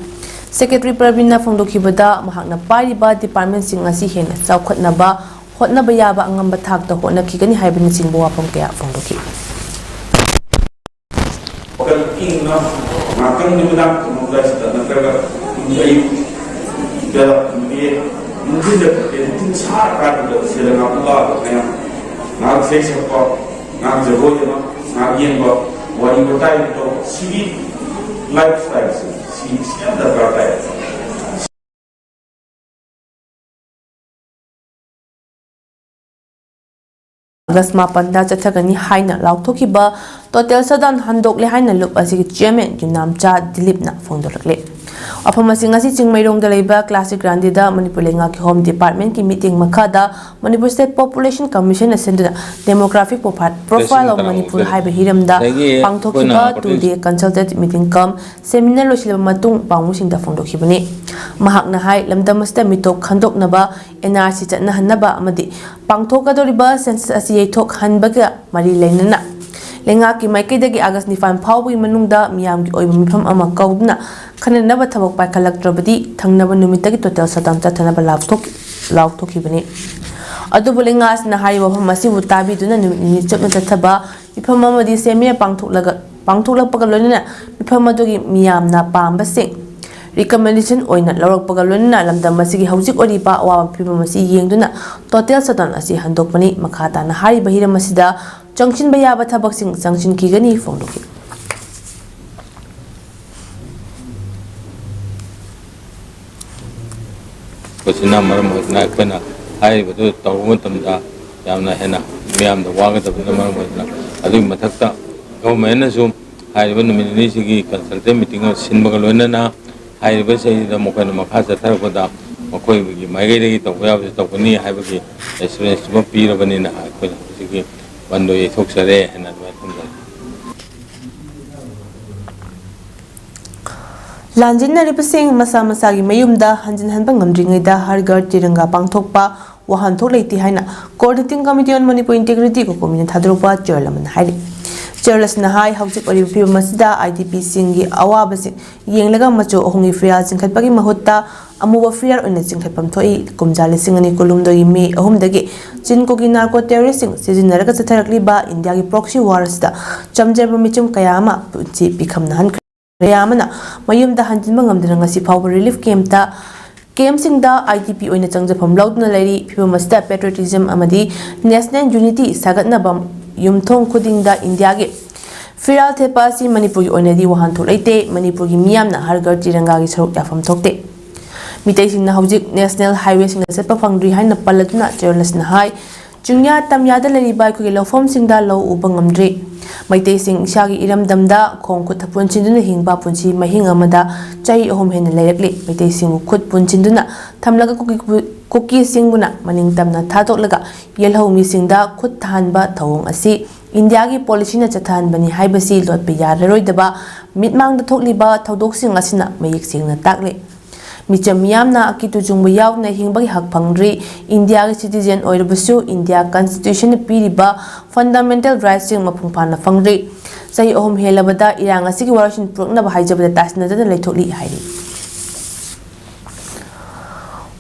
ꯁꯦꯀ꯭ꯔꯦꯇꯔꯤ ꯄ꯭ꯔꯕꯤꯟꯅ ꯐꯣꯡꯗꯣꯛꯈꯤꯕꯗ, ꯃꯍꯥꯛꯅ ꯄꯥꯏꯔꯤꯕ ꯗꯤꯄꯥꯔꯠꯃꯦꯟꯁꯤꯡ ꯑꯁꯤ ꯍꯦꯟꯅ ꯆꯥꯎꯈꯠꯅꯕ ꯍꯣꯠꯅꯕ ꯌꯥꯕ ꯑꯉꯝꯕ ꯊꯥꯛꯇ ꯍꯣꯠꯅꯈꯤꯒꯅꯤ ꯍꯥꯏꯕꯅꯆꯤꯡꯕ ꯋꯥꯐꯝ ꯀꯌꯥ ꯐꯣꯡꯗꯣꯛꯈꯤ꯫ ꯋꯥꯈꯜ ꯏꯪꯅ ꯉꯥꯛꯇꯪ ꯅꯨꯃꯤꯗꯥꯡ ꯇꯨꯝꯃꯝꯗꯥꯏꯁꯤꯗ ꯅꯠꯇ꯭ꯔꯒ ꯑꯌꯨꯛ ꯕꯦꯂꯥ ꯈꯪꯗꯦ, ꯅꯨꯡꯊꯤꯟꯗ ꯈꯪꯗꯦ, ꯅꯨꯡꯊꯤꯟ ꯁꯥꯔꯀꯥꯟꯗꯨꯗ ꯁꯤꯗ ꯉꯥꯛꯇꯪ ꯂꯥꯛꯑꯒ ꯃꯌꯥꯝ ꯉꯥꯏꯍꯥꯛ ꯏꯁꯩ ꯁꯛꯄ, ꯉꯥꯏꯍꯥꯛ ꯖꯒꯣꯏ ꯑꯃ, ꯉꯥꯏꯍꯥꯛ ꯌꯦꯡꯕ, ꯋꯥꯔꯤ ꯋꯥꯇꯥꯏ ꯇꯧꯕ, ꯁꯤꯒꯤ ꯂꯥꯏꯐ ꯁ꯭ꯇꯥꯏꯜꯁꯦ ꯁꯤ ꯁꯤ ꯌꯥꯝ ꯗꯔꯀꯥꯔ ꯇꯥꯏ꯫ ꯑꯥꯒꯁ ꯃꯥꯄꯟꯗ ꯆꯠꯊꯒꯅꯤ ꯍꯥꯏꯅ ꯂꯥꯎꯊꯣꯛꯈꯤꯕ ꯇꯣꯇꯦꯜ ꯁꯠꯗꯥꯎꯟ ꯍꯟꯗꯣꯛꯂꯦ ꯍꯥꯏꯅ ꯂꯨꯞ ꯑꯁꯤꯒꯤ ꯆꯤꯌꯔꯃꯦꯟ ꯌꯨꯝꯅꯥꯝꯆꯥ ꯗꯤꯂꯤꯞꯅ ꯐꯣꯡꯗꯣꯔꯛꯂꯦ꯫ ꯋꯥꯐꯝ ꯑꯁꯤ ꯉꯁꯤ ꯆꯤꯡꯃꯩꯔꯣꯡꯗ ꯂꯩꯕ ꯀ꯭ꯂꯥꯁꯤꯛ ꯒ꯭ꯔꯥꯟꯗꯤꯗ ꯃꯅꯤꯄꯨꯔ ꯂꯩꯉꯥꯛꯀꯤ ꯍꯣꯝ ꯗꯤꯄꯥꯔꯠꯃꯦꯟꯀꯤ ꯃꯤꯠꯌꯦꯡ ꯃꯈꯥꯗ ꯃꯅꯤꯄꯨꯔ ꯁ꯭ꯇꯦꯠ ꯄꯣꯄꯨꯂꯦꯁꯟ ꯀꯃꯤꯁꯟꯅ ꯁꯤꯟꯗꯨꯅ Demographic Profile of ꯃꯅꯤꯄꯨꯔ ꯍꯥꯏꯕ ꯍꯤꯔꯝꯗ ꯄꯥꯡꯊꯣꯛꯈꯤꯕ two day consultative meeting cum seminar ꯂꯣꯏꯁꯤꯜꯂꯕ ꯃꯇꯨꯡ ꯄꯥꯎꯃꯤꯁꯤꯡꯗ ꯐꯣꯡꯗꯣꯛꯈꯤꯕꯅꯤ꯫ ꯃꯍꯥꯛꯅ ꯍꯥꯏ, ꯂꯝꯗꯝ ꯑꯁꯤꯗ ꯃꯤꯇꯣꯞ ꯈꯟꯗꯣꯛꯅꯕ, ꯑꯦꯟ ꯑꯥꯔ ꯁꯤ ꯆꯠꯅꯍꯟꯅꯕ ꯑꯃꯗꯤ ꯄꯥꯡꯊꯣꯛꯀꯗꯧꯔꯤꯕ ꯁꯦꯟꯁꯁ ꯑꯁꯤ ꯌꯩꯊꯣꯛꯍꯟꯕꯒ ꯃꯔꯤ ꯂꯩꯅꯅ ꯂꯩꯉꯥꯛꯀꯤ ꯃꯥꯏꯀꯩꯗꯒꯤ ꯑꯥꯒꯁ ꯅꯤꯄꯥꯟ ꯐꯥꯎꯕꯒꯤ ꯃꯅꯨꯡꯗ ꯃꯤꯌꯥꯝꯒꯤ ꯑꯣꯏꯕ ꯃꯤꯐꯝ ꯑꯃ ꯀꯧꯗꯨꯅ ꯈꯟꯅꯅꯕ ꯊꯕꯛ ꯄꯥꯏꯈꯠꯂꯛꯇ꯭ꯔꯕꯗꯤ ꯊꯪꯅꯕ ꯅꯨꯃꯤꯠꯇꯒꯤ ꯇꯣꯇꯦꯜ ꯁꯠꯗꯥꯎꯟ ꯆꯠꯊꯅꯕ ꯂꯥꯎꯊꯣꯛ-, ꯂꯥꯎꯊꯣꯛꯈꯤꯕꯅꯤ꯫ ꯑꯗꯨꯕꯨ ꯂꯩꯉꯥꯛ ꯑꯁꯤꯅ ꯍꯥꯏꯔꯤꯕ ꯋꯥꯐꯝ ꯑꯁꯤꯕꯨ ꯇꯥꯕꯤꯗꯨꯅ ꯅꯨꯃꯤꯠ ꯅꯤꯅꯤ ꯆꯨꯞꯅ ꯆꯠꯊꯕ ꯃꯤꯐꯝ ꯑꯃꯗꯤ ꯁꯦꯃꯤꯅꯥꯔ ꯄꯥꯡꯊꯣꯛꯂꯒ ꯄꯥꯡꯊꯣꯛꯂꯛꯄꯒ ꯂꯣꯏꯅꯅ ꯃꯤꯐꯝ ꯑꯗꯨꯒꯤ ꯃꯤꯌꯥꯝꯅ ꯄꯥꯝꯕꯁꯤꯡ recommendation ꯑꯣꯏꯅ ꯂꯧꯔꯛꯄꯒ ꯂꯣꯏꯅꯅ ꯂꯝꯗꯝ ꯑꯁꯤꯒꯤ ꯍꯧꯖꯤꯛ ꯑꯣꯏꯔꯤꯕ ꯑꯋꯥꯕ ꯐꯤꯕꯝ ꯑꯁꯤ ꯌꯦꯡꯗꯨꯅ total shutdown ꯑꯁꯤ ꯍꯟꯗꯣꯛꯄꯅꯤ꯫ ꯃꯈꯥ ꯇꯥꯅ ꯍꯥꯏꯔꯤꯕ ꯍꯤꯔꯝ ꯑꯁꯤꯗ ꯆꯪꯁꯤꯟꯕ ꯌꯥꯕ ꯊꯕꯛꯁꯤꯡ ꯆꯪꯁꯤꯟꯈꯤꯒꯅꯤ ꯐꯣꯡꯗꯣꯛꯈꯤ꯫ ꯃꯁꯤꯅ ꯃꯔꯝ ꯑꯣꯏꯗꯨꯅ ꯑꯩꯈꯣꯏꯅ ꯍꯥꯏꯔꯤꯕꯗꯨ ꯇꯧꯕ ꯃꯇꯝꯗ ꯌꯥꯝꯅ ꯍꯦꯟꯅ ꯃꯤꯌꯥꯝꯗ ꯋꯥꯒꯗꯕꯅ ꯃꯔꯝ ꯑꯣꯏꯗꯨꯅ, ꯑꯗꯨꯒꯤ ꯃꯊꯛꯇ governmentꯅꯁꯨ ꯍꯥꯏꯔꯤꯕ ꯅꯨꯃꯤꯠ ꯅꯤꯅꯤꯁꯤꯒꯤ consultative meeting ꯑꯃ ꯁꯤꯟꯕꯒ ꯂꯣꯏꯅꯅ ꯍꯥꯏꯔꯤꯕꯁꯤꯗꯩꯁꯤꯗ ꯃꯈꯣꯏꯅ ꯃꯈꯥ ꯆꯠꯊꯔꯛꯄꯗ ꯃꯈꯣꯏꯒꯤ ꯃꯥꯏꯀꯩꯗꯒꯤ ꯇꯧꯕ ꯌꯥꯕꯁꯤ ꯇꯧꯒꯅꯤ ꯍꯥꯏꯕꯒꯤ assurance ꯑꯃ ꯄꯤꯔꯕꯅꯤꯅ ꯑꯩꯈꯣꯏꯅ ꯍꯧꯖꯤꯛꯀꯤ ꯕꯟꯗꯣ ꯌꯩꯊꯣꯛꯆꯔꯦ ꯍꯥꯏꯅ ꯑꯗꯨꯃꯥꯏꯅ ꯊꯝꯖꯒꯦ꯫ ꯂꯥꯟꯖꯦꯟꯅꯔꯤꯕꯁꯤꯡ ꯃꯁꯥ ꯃꯁꯥꯒꯤ ꯃꯌꯨꯝꯗ ꯍꯟꯖꯤꯟꯍꯟꯕ ꯉꯝꯗ꯭ꯔꯤꯉꯩꯗ ꯍꯔ ꯘꯔ ꯇꯤꯔꯪꯒꯥ ꯄꯥꯡꯊꯣꯛꯄ ꯋꯥꯍꯟꯊꯣꯛ ꯂꯩꯇꯦ ꯍꯥꯏꯅ Coordinating Committee on Manipur Integrity ꯀꯣꯀꯣꯃꯤꯅ ꯊꯥꯗꯣꯔꯛꯄ ꯆꯦꯔꯣꯜ ꯑꯃꯅ ꯍꯥꯏꯔꯤ꯫ ꯆꯦꯔꯣꯜ ꯑꯁꯤꯅ ꯍꯥꯏ, ꯍꯧꯖꯤꯛ ꯑꯣꯏꯔꯤꯕ ꯐꯤꯕꯝ ꯑꯁꯤꯗ IDPꯁꯤꯡꯒꯤ ꯑꯋꯥꯕꯁꯤꯡ ꯌꯦꯡꯂꯒ ꯃꯆꯨ ꯑꯍꯨꯝꯒꯤ ꯐꯤꯔꯥꯜ ꯆꯤꯡꯈꯠꯄꯒꯤ ꯃꯍꯨꯠꯇ ꯑꯃꯨꯕ ꯐꯤꯔꯥꯜ ꯑꯣꯏꯅ ꯆꯤꯡꯈꯠꯐꯝ ꯊꯣꯛꯏ꯫ ꯀꯨꯝꯖꯥ ꯂꯤꯁꯤꯡ ꯑꯅꯤ ꯀꯨꯟꯍꯨꯝꯗꯣꯏꯒꯤ ꯃꯦ ꯑꯍꯨꯝꯗꯒꯤ ꯆꯤꯟ ꯀꯣꯒꯤ narco terroristꯁꯤꯡ ꯁꯤꯖꯤꯟꯅꯔꯒ ꯆꯠꯊꯔꯛꯂꯤꯕ ꯏꯟꯗꯤꯌꯥꯒꯤ proxy war ꯑꯁꯤꯗ ꯆꯝꯖꯔꯕ ꯃꯤꯆꯝ ꯀꯌꯥ ꯑꯃ ꯄꯨꯟꯁꯤ ꯄꯤꯈꯝꯅꯍꯟꯈ꯭ꯔꯦ꯫ ꯀꯌꯥ ꯑꯃꯅ ꯃꯌꯨꯝꯗ ꯍꯟꯖꯤꯟꯕ ꯉꯝꯗꯅ ꯉꯁꯤ ꯐꯥꯎꯕ relief campꯇ, campꯁꯤꯡꯗ IDP ꯑꯣꯏꯅ ꯆꯪꯖꯐꯝ ꯂꯧꯗꯨꯅ ꯂꯩꯔꯤ꯫ ꯐꯤꯕꯝ ꯑꯁꯤꯗ patriotism ꯑꯃꯗꯤ national unity ꯁꯥꯒꯠꯅꯕ ꯌꯨꯝꯊꯣꯡ ꯈꯨꯗꯤꯡꯗ ꯏꯟꯗꯤꯌꯥꯒꯤ ꯐꯤꯔꯥꯜ ꯊꯦꯠꯄ ꯑꯁꯤ ꯃꯅꯤꯄꯨꯔꯒꯤ ꯑꯣꯏꯅꯗꯤ ꯋꯥꯍꯟꯊꯣꯛ ꯂꯩꯇꯦ꯫ ꯃꯅꯤꯄꯨꯔꯒꯤ ꯃꯤꯌꯥꯝꯅ ꯍꯔ ꯘꯔ ꯇꯤꯔꯪꯒꯥꯒꯤ ꯁꯔꯨꯛ ꯌꯥꯐꯝ ꯊꯣꯛꯇꯦ꯫ ꯃꯤꯇꯩꯁꯤꯡꯅ ꯍꯧꯖꯤꯛ national highwayꯁꯤꯡꯗ ꯆꯠꯄ ꯐꯪꯗ꯭ꯔꯤ ꯍꯥꯏꯅ ꯄꯜꯂꯗꯨꯅ ꯆꯦꯔꯣꯜ ꯑꯁꯤꯅ ꯍꯥꯏ, ꯆꯤꯡꯌꯥ ꯇꯝꯌꯥꯗ ꯂꯩꯔꯤꯕ ꯑꯩꯈꯣꯏꯒꯤ ꯂꯧꯐꯝꯁꯤꯡꯗ ꯂꯧ ꯎꯕ ꯉꯝꯗ꯭ꯔꯤ꯫ ꯃꯩꯇꯩꯁꯤꯡ ꯏꯁꯥꯒꯤ ꯏꯔꯝꯗꯝꯗ ꯈꯣꯡ ꯈꯨꯠ ꯄꯨꯟꯁꯤꯟꯗꯨꯅ ꯍꯤꯡꯕ ꯄꯨꯟꯁꯤ ꯃꯍꯤꯡ ꯑꯃꯗ ꯆꯍꯤ ꯑꯍꯨꯝ ꯍꯦꯟꯅ ꯂꯩꯔꯛꯂꯤ꯫ ꯃꯩꯇꯩꯁꯤꯡꯕꯨ ꯈꯨꯠ ꯄꯨꯟꯁꯤꯟꯗꯨꯅ ꯊꯝꯂꯒ ꯀꯨꯀꯤ-, ꯀꯨꯀꯤꯁꯤꯡꯕꯨꯅ ꯃꯅꯤꯡ ꯇꯝꯅ ꯊꯥꯗꯣꯛꯂꯒ ꯌꯦꯜꯍꯧ ꯃꯤꯁꯤꯡꯗ ꯈꯨꯠ ꯊꯥꯍꯟꯕ ꯊꯧꯑꯣꯡ ꯑꯁꯤ ꯏꯟꯗꯤꯌꯥꯒꯤ policyꯅ ꯆꯠꯊꯍꯟꯕꯅꯤ ꯍꯥꯏꯕꯁꯤ ꯂꯣꯠꯄ ꯌꯥꯔꯔꯣꯏꯗꯕ ꯃꯤꯠꯃꯥꯡꯗ ꯊꯣꯛꯂꯤꯕ ꯊꯧꯗꯣꯛꯁꯤꯡ ꯑꯁꯤꯅ ꯃꯌꯦꯛ ꯁꯦꯡꯅ ꯇꯥꯛꯂꯤ꯫ ꯃꯤꯆꯝ ꯃꯤꯌꯥꯝꯅ ꯑꯀꯤ ꯇꯨꯖꯨꯡꯕ ꯌꯥꯎꯗꯅ ꯍꯤꯡꯕꯒꯤ ꯍꯛ ꯐꯪꯗ꯭ꯔꯤ꯫ ꯏꯟꯗꯤꯌꯥꯒꯤ citizen ꯑꯣꯏꯔꯕꯁꯨ ꯏꯟꯗꯤꯌꯥ constitutionꯅ ꯄꯤꯔꯤꯕ fundamental rightsꯁꯤꯡ ꯃꯄꯨꯡ ꯐꯥꯅ ꯐꯪꯗ꯭ꯔꯤ꯫ ꯆꯍꯤ ꯑꯍꯨꯝ ꯍꯦꯜꯂꯕꯗ ꯏꯔꯥꯡ ꯑꯁꯤꯒꯤ ꯋꯥꯔꯣꯏꯁꯤꯟ ꯄꯨꯔꯛꯅꯕ ꯍꯥꯏꯖꯕꯗ ꯇꯥꯁꯤꯟꯅꯗꯅ ꯂꯩꯊꯣꯛꯂꯤ ꯍꯥꯏꯔꯤ꯫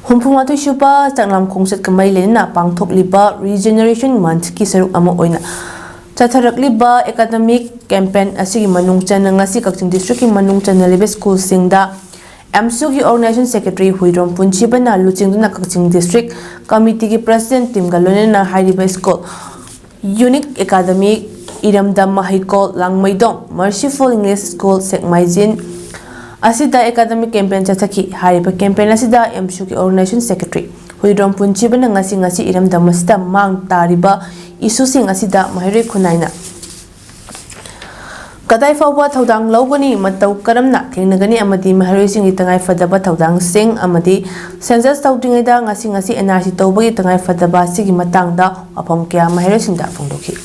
ꯍꯨꯝꯐꯨ ꯃꯥꯊꯣꯏ ꯁꯨꯕ ꯆꯥꯛꯂꯥꯝ ꯈꯣꯡꯆꯠꯀ ꯃꯔꯤ ꯂꯩꯅꯅ ꯄꯥꯡꯊꯣꯛꯂꯤꯕ Regeneration Monthꯀꯤ ꯁꯔꯨꯛ ꯑꯃ ꯑꯣꯏꯅ ꯆꯠꯊꯔꯛꯂꯤꯕ academic campaign ꯑꯁꯤꯒꯤ ꯃꯅꯨꯡ ꯆꯟꯅ ꯉꯁꯤ ꯀꯛꯆꯤꯡ districtꯀꯤ ꯃꯅꯨꯡ ꯆꯟꯅ ꯂꯩꯕ schoolꯁꯤꯡꯗ ꯑꯦꯝꯁꯨꯒꯤ organization secretary ꯍꯨꯏꯗ꯭ꯔꯣꯝ ꯄꯨꯟꯁꯤꯕꯅ ꯂꯨꯆꯤꯡꯗꯨꯅ ꯀꯛꯆꯤꯡ district committeeꯒꯤ president teamꯒ ꯂꯣꯏꯅꯅ ꯍꯥꯏꯔꯤꯕ school Unique Academy, ꯏꯔꯝꯗꯝ ꯃꯍꯩꯀꯣꯜ ꯂꯥꯡꯃꯩꯗꯣꯡ, Merciful English School ꯁꯦꯛꯃꯥꯏꯖꯤꯟ ꯑꯁꯤꯗ academic campaign ꯆꯠꯊꯈꯤ꯫ ꯍꯥꯏꯔꯤꯕ campaign ꯑꯁꯤꯗ ꯑꯦꯝꯁꯨꯒꯤ organization secretary ꯍꯨꯏꯗ꯭ꯔꯣꯝ ꯄꯨꯟꯁꯤꯕꯅ ꯉꯁꯤ ꯉꯁꯤ ꯏꯔꯝꯗꯝ ꯑꯁꯤꯗ ꯃꯥꯡ ꯇꯥꯔꯤꯕ issueꯁꯤꯡ ꯑꯁꯤꯗ ꯃꯍꯩꯔꯣꯏ ꯈꯨꯟꯅꯥꯏꯅ ꯀꯗꯥꯏ ꯐꯥꯎꯕ ꯊꯧꯗꯥꯡ ꯂꯧꯒꯅꯤ, ꯃꯇꯧ ꯀꯔꯝꯅ ꯊꯦꯡꯅꯒꯅꯤ ꯑꯃꯗꯤ ꯃꯍꯩꯔꯣꯏꯁꯤꯡꯒꯤ ꯇꯉꯥꯏꯐꯗꯕ ꯊꯧꯗꯥꯡꯁꯤꯡ ꯑꯃꯗꯤ census ꯇꯧꯗ꯭ꯔꯤꯉꯩꯗ ꯉꯁꯤ ꯉꯁꯤ NRC ꯇꯧꯕꯒꯤ ꯇꯉꯥꯏꯐꯗꯕ ꯑꯁꯤꯒꯤ ꯃꯇꯥꯡꯗ ꯋꯥꯐꯝ ꯀꯌꯥ ꯃꯍꯩꯔꯣꯏꯁꯤꯡꯗ ꯐꯣꯡꯗꯣꯛꯈꯤ꯫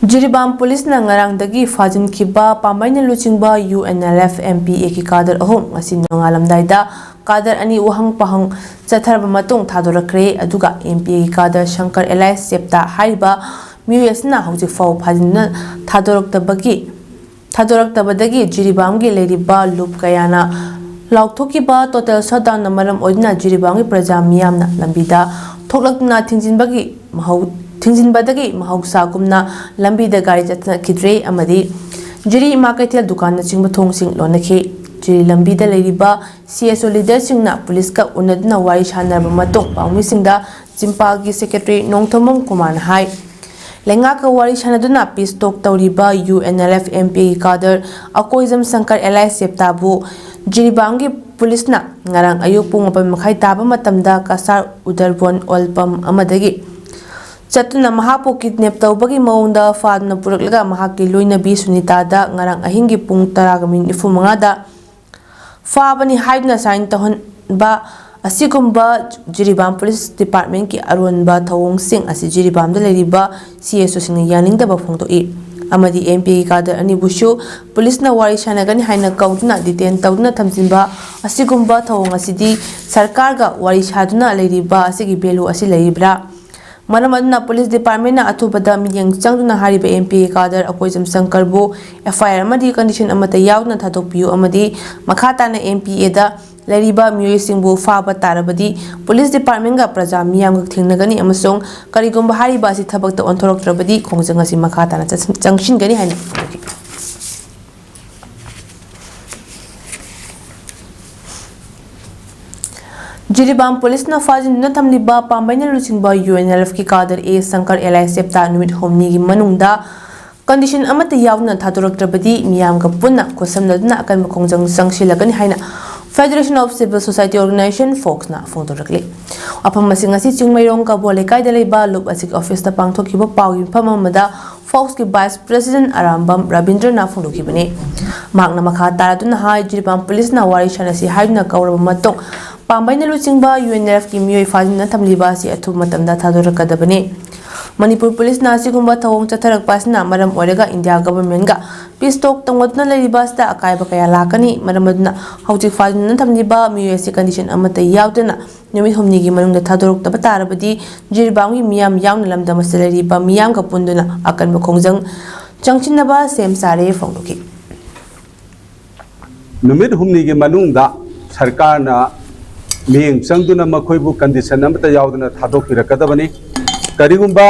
ꯖꯤꯔꯤꯕꯥꯝ ꯄꯨꯂꯤꯁꯅ ꯉꯔꯥꯡꯗꯒꯤ ꯐꯥꯖꯤꯟꯈꯤꯕ ꯄꯥꯝꯕꯩꯅ ꯂꯨꯆꯤꯡꯕ UNLF MPAꯒꯤ cadre ꯑꯍꯨꯝ ꯉꯁꯤ ꯅꯣꯡꯉꯥꯜꯂꯝꯗꯥꯏꯗ cadre ꯑꯅꯤ ꯋꯥꯍꯪ ꯄꯥꯎꯍꯪ ꯆꯠꯊꯔꯕ ꯃꯇꯨꯡ ꯊꯥꯗꯣꯔꯛꯈ꯭ꯔꯦ꯫ ꯑꯗꯨꯒ MPAꯒꯤ cadre ꯁꯪꯀꯔ alias ꯆꯦꯞꯇꯥ ꯍꯥꯏꯔꯤꯕ ꯃꯤꯑꯣꯏ ꯑꯁꯤꯅ ꯍꯧꯖꯤꯛ ꯐꯥꯎ ꯐꯥꯖꯤꯟꯗꯨꯅ ꯊꯥꯗꯣꯔꯛꯇꯕꯒꯤ ꯊꯥꯗꯣꯔꯛꯇꯕꯗꯒꯤ ꯖꯤꯔꯤꯕꯥꯝꯒꯤ ꯂꯩꯔꯤꯕ ꯂꯨꯞ ꯀꯌꯥꯅ ꯂꯥꯎꯊꯣꯛꯈꯤꯕ total shutdownꯅ ꯃꯔꯝ ꯑꯣꯏꯗꯨꯅ ꯖꯤꯔꯤꯕꯥꯝꯒꯤ ꯄ꯭ꯔꯖꯥ ꯃꯤꯌꯥꯝꯅ ꯂꯝꯕꯤꯗ ꯊꯣꯛꯂꯛꯇꯨꯅ ꯊꯤꯡꯖꯤꯟꯕꯒꯤ ꯃꯍꯧ-, ꯊꯤꯡꯖꯤꯟꯕꯗꯒꯤ ꯃꯍꯧꯁꯥꯒꯨꯝꯅ ꯂꯝꯕꯤꯗ ꯒꯥꯔꯤ ꯆꯠꯅꯈꯤꯗ꯭ꯔꯦ ꯑꯃꯗꯤ ꯖꯤꯔꯤ ꯏꯃꯥ ꯀꯩꯊꯦꯜ ꯗꯨꯀꯥꯟꯅꯆꯤꯡꯕ ꯊꯣꯡꯁꯤꯡ ꯂꯣꯟꯅꯈꯤ꯫ ꯖꯤꯔꯤ ꯂꯝꯕꯤꯗ ꯂꯩꯔꯤꯕ CSO leaderꯁꯤꯡꯅ ꯄꯨꯂꯤꯁꯀ ꯎꯅꯗꯨꯅ ꯋꯥꯔꯤ ꯁꯥꯟꯅꯔꯕ ꯃꯇꯨꯡ ꯄꯥꯎꯃꯤꯁꯤꯡꯗ ꯖꯤꯝꯄꯥꯜꯒꯤ secretary ꯅꯣꯡꯊꯣꯝꯕꯝ ꯀꯨꯃꯥꯔꯅ ꯍꯥꯏ꯫ ꯂꯩꯉꯥꯛꯀ ꯋꯥꯔꯤ ꯁꯥꯟꯅꯗꯨꯅ peace talk ꯇꯧꯔꯤꯕ UNLF MPAꯒꯤ cadre Akoijam Shankar alias ꯆꯦꯞꯇꯥꯕꯨ ꯖꯤꯔꯤꯕꯥꯝꯒꯤ ꯄꯨꯂꯤꯁꯅ ꯉꯔꯥꯡ ꯑꯌꯨꯛ ꯄꯨꯡ ꯃꯥꯄꯟ ꯃꯈꯥꯏ ꯇꯥꯕ ꯃꯇꯝꯗ ꯀꯁꯥꯔ ꯎꯗꯔꯕꯣꯟ oil pump ꯑꯃꯗꯒꯤ ꯆꯠꯇꯨꯅ ꯃꯍꯥꯛꯄꯨ kidnap ꯇꯧꯕꯒꯤ ꯃꯑꯣꯡꯗ ꯐꯥꯗꯨꯅ ꯄꯨꯔꯛꯂꯒ ꯃꯍꯥꯛꯀꯤ ꯂꯣꯏꯅꯕꯤ ꯁꯨꯅꯤꯇꯥꯗ ꯉꯔꯥꯡ ꯑꯍꯤꯡꯒꯤ ꯄꯨꯡ ꯇꯔꯥꯒ minute ꯅꯤꯐꯨ ꯃꯉꯥꯗ ꯐꯥꯕꯅꯤ ꯍꯥꯏꯗꯨꯅ sign ꯇꯧꯍꯟꯕ ꯑꯁꯤꯒꯨꯝꯕ ꯖꯤꯔꯤꯕꯥꯝ ꯄꯨꯂꯤꯁ departmentꯀꯤ ꯑꯔꯣꯟꯕ ꯊꯧꯑꯣꯡꯁꯤꯡ ꯑꯁꯤ ꯖꯤꯔꯤꯕꯥꯝꯗ ꯂꯩꯔꯤꯕ CSOꯁꯤꯡꯅ ꯌꯥꯅꯤꯡꯗꯕ ꯐꯣꯡꯗꯣꯛꯏ ꯑꯃꯗꯤ MPAꯒꯤ cadre ꯑꯅꯤꯕꯨꯁꯨ ꯄꯨꯂꯤꯁꯅ ꯋꯥꯔꯤ ꯁꯥꯟꯅꯒꯅꯤ ꯍꯥꯏꯅ ꯀꯧꯗꯨꯅ detain ꯇꯧꯗꯨꯅ ꯊꯝꯖꯤꯟꯕ ꯑꯁꯤꯒꯨꯝꯕ ꯊꯧꯑꯣꯡ ꯑꯁꯤꯗꯤ ꯁꯔꯀꯥꯔꯒ ꯋꯥꯔꯤ ꯁꯥꯗꯨꯅ ꯂꯩꯔꯤꯕ ꯑꯁꯤꯒꯤ value ꯑꯁꯤ ꯂꯩꯔꯤꯕ꯭ꯔꯥ? ꯃꯔꯝ ꯑꯗꯨꯅ ꯄꯨꯂꯤꯁ departmentꯅ ꯑꯊꯨꯕꯗ ꯃꯤꯠꯌꯦꯡ ꯆꯪꯗꯨꯅ ꯍꯥꯏꯔꯤꯕ MPAꯒꯤ cadre ꯑꯀꯣꯏꯖꯝ ꯁꯪꯀꯔꯕꯨ FIR ꯑꯃꯗꯤ condition ꯑꯃꯠꯇ ꯌꯥꯎꯗꯅ ꯊꯥꯗꯣꯛꯄꯤꯌꯨ ꯑꯃꯗꯤ ꯃꯈꯥ ꯇꯥꯅ MPAꯗ ꯂꯩꯔꯤꯕ ꯃꯤꯑꯣꯏꯁꯤꯡꯕꯨ ꯐꯥꯕ ꯇꯥꯔꯕꯗꯤ ꯄꯨꯂꯤꯁ ꯗꯤꯄꯥꯔꯠꯃꯦꯟꯒ ꯄ꯭ꯔꯖꯥ ꯃꯤꯌꯥꯝꯒ ꯊꯦꯡꯅꯒꯅꯤ ꯑꯃꯁꯨꯡ ꯀꯔꯤꯒꯨꯝꯕ ꯍꯥꯏꯔꯤꯕ ꯑꯁꯤ ꯊꯕꯛꯇ ꯑꯣꯟꯊꯣꯔꯛꯇ꯭ꯔꯕꯗꯤ ꯈꯣꯡꯖꯪ ꯑꯁꯤ ꯃꯈꯥ ꯇꯥꯅ ꯆꯠꯁꯤꯟ-, ꯆꯪꯁꯤꯟꯒꯅꯤ ꯍꯥꯏꯅ ꯐꯣꯡꯗꯣꯛꯈꯤ꯫ ꯖꯤꯔꯤꯕꯥꯝ ꯄꯨꯂꯤꯁꯅ ꯐꯥꯖꯤꯟꯗꯨꯅ ꯊꯝꯂꯤꯕ ꯄꯥꯝꯕꯩꯅ ꯂꯨꯆꯤꯡꯕ ꯌꯨ ꯑꯦꯟ ꯑꯦꯜ ꯑꯦꯐꯀꯤ cadre A Shankar alias Chepta ꯅꯨꯃꯤꯠ ꯍꯨꯝꯅꯤꯒꯤ ꯃꯅꯨꯡꯗ ꯀꯟꯗꯤꯁꯟ ꯑꯃꯠꯇ ꯌꯥꯎꯗꯅ ꯊꯥꯗꯣꯔꯛꯇ꯭ꯔꯕꯗꯤ ꯃꯤꯌꯥꯝꯒ ꯄꯨꯟꯅ ꯈꯨꯠꯁꯝꯅꯗꯨꯅ ꯑꯀꯟꯕ ꯈꯣꯡꯖꯪ ꯆꯪꯁꯤꯜꯂꯒꯅꯤ ꯍꯥꯏꯅ Federation of Civil Society Organization, ꯐꯣꯛꯁꯅ ꯐꯣꯡꯗꯣꯔꯛꯂꯤ꯫ ꯋꯥꯐꯝ ꯑꯁꯤ ꯉꯁꯤ ꯆꯤꯡꯃꯩꯔꯣꯡ ꯀꯕꯣ ꯂꯩꯀꯥꯏꯗ ꯂꯩꯕ ꯂꯨꯞ ꯑꯁꯤꯒꯤ ꯑꯣꯐꯤꯁꯇ ꯄꯥꯡꯊꯣꯛꯈꯤꯕ ꯄꯥꯎꯒꯤ ꯃꯤꯐꯝ ꯑꯃꯗ ꯐꯣꯛꯁꯀꯤ ꯚꯥꯏꯁ ꯄ꯭ꯔꯦꯁꯤꯗꯦꯟꯠ ꯑꯔꯥꯝꯕꯝ ꯔꯕꯤꯟꯗ꯭ꯔꯅ ꯐꯣꯡꯗꯣꯛꯈꯤꯕꯅꯤ꯫ ꯃꯍꯥꯛꯅ ꯃꯈꯥ ꯇꯥꯔꯗꯨꯅ ꯍꯥꯏ, ꯖꯤꯔꯤꯕꯥꯝ ꯄꯨꯂꯤꯁꯅ ꯋꯥꯔꯤ ꯁꯥꯟꯅꯁꯤ ꯍꯥꯏꯗꯨꯅ ꯀꯧꯔꯕ ꯃꯇꯨꯡ ꯄꯥꯝꯕꯩꯅ ꯂꯨꯆꯤꯡꯕ ꯌꯨ ꯑꯦꯟ ꯑꯦꯜ ꯑꯦꯐꯀꯤ ꯃꯤꯑꯣꯏ ꯐꯥꯖꯤꯟꯗꯨꯅ ꯊꯝꯂꯤꯕ ꯑꯁꯤ ꯑꯊꯨꯕ ꯃꯇꯝꯗ ꯊꯥꯗꯣꯔꯛꯀꯗꯕꯅꯤ꯫ ꯃꯅꯤꯄꯨꯔ ꯄꯨꯂꯤꯁꯅ ꯑꯁꯤꯒꯨꯝꯕ ꯊꯧꯑꯣꯡ ꯆꯠꯊꯔꯛꯄ ꯑꯁꯤꯅ ꯃꯔꯝ ꯑꯣꯏꯔꯒ ꯏꯟꯗꯤꯌꯥ ꯒꯚꯔꯟꯃꯦꯟꯠꯒ ꯄꯤꯁ ꯇꯣꯛ ꯇꯧꯅꯗꯨꯅ ꯂꯩꯔꯤꯕ ꯑꯁꯤꯗ ꯑꯀꯥꯏꯕ ꯀꯌꯥ ꯂꯥꯛꯀꯅꯤ꯫ ꯃꯔꯝ ꯑꯗꯨꯅ ꯍꯧꯖꯤꯛ ꯐꯥꯖꯤꯟꯗꯨꯅ ꯊꯝꯂꯤꯕ ꯃꯤꯑꯣꯏ ꯑꯁꯤ ꯀꯟꯗꯤꯁꯟ ꯑꯃꯠꯇ ꯌꯥꯎꯗꯅ ꯅꯨꯃꯤꯠ ꯍꯨꯝꯅꯤꯒꯤ ꯃꯅꯨꯡꯗ ꯊꯥꯗꯣꯔꯛꯇꯕ ꯇꯥꯔꯕꯗꯤ ꯖꯤꯔꯤꯕꯥꯝꯒꯤ ꯃꯤꯌꯥꯝ ꯌꯥꯎꯅ ꯂꯝꯗꯝ ꯑꯁꯤꯗ ꯂꯩꯔꯤꯕ ꯃꯤꯌꯥꯝꯒ ꯄꯨꯟꯗꯨꯅ ꯑꯀꯟꯕ ꯈꯣꯡꯖꯪ ꯆꯪꯁꯤꯟꯅꯕ ꯁꯦꯝ ꯁꯥꯔꯦ ꯐꯣꯡꯗꯣꯛꯈꯤ꯫ ꯅꯨꯃꯤꯠ ꯍꯨꯝꯅꯤꯒꯤ ꯃꯅꯨꯡꯗ ꯁꯔꯀꯥꯔꯅ ꯃꯤꯠꯌꯦꯡ ꯆꯪꯗꯨꯅ ꯃꯈꯣꯏꯕꯨ ꯀꯟꯗꯤꯁꯟ ꯑꯃꯠꯇ ꯌꯥꯎꯗꯅ ꯊꯥꯗꯣꯛꯄꯤꯔꯛꯀꯗꯕꯅꯤ꯫ ꯀꯔꯤꯒꯨꯝꯕ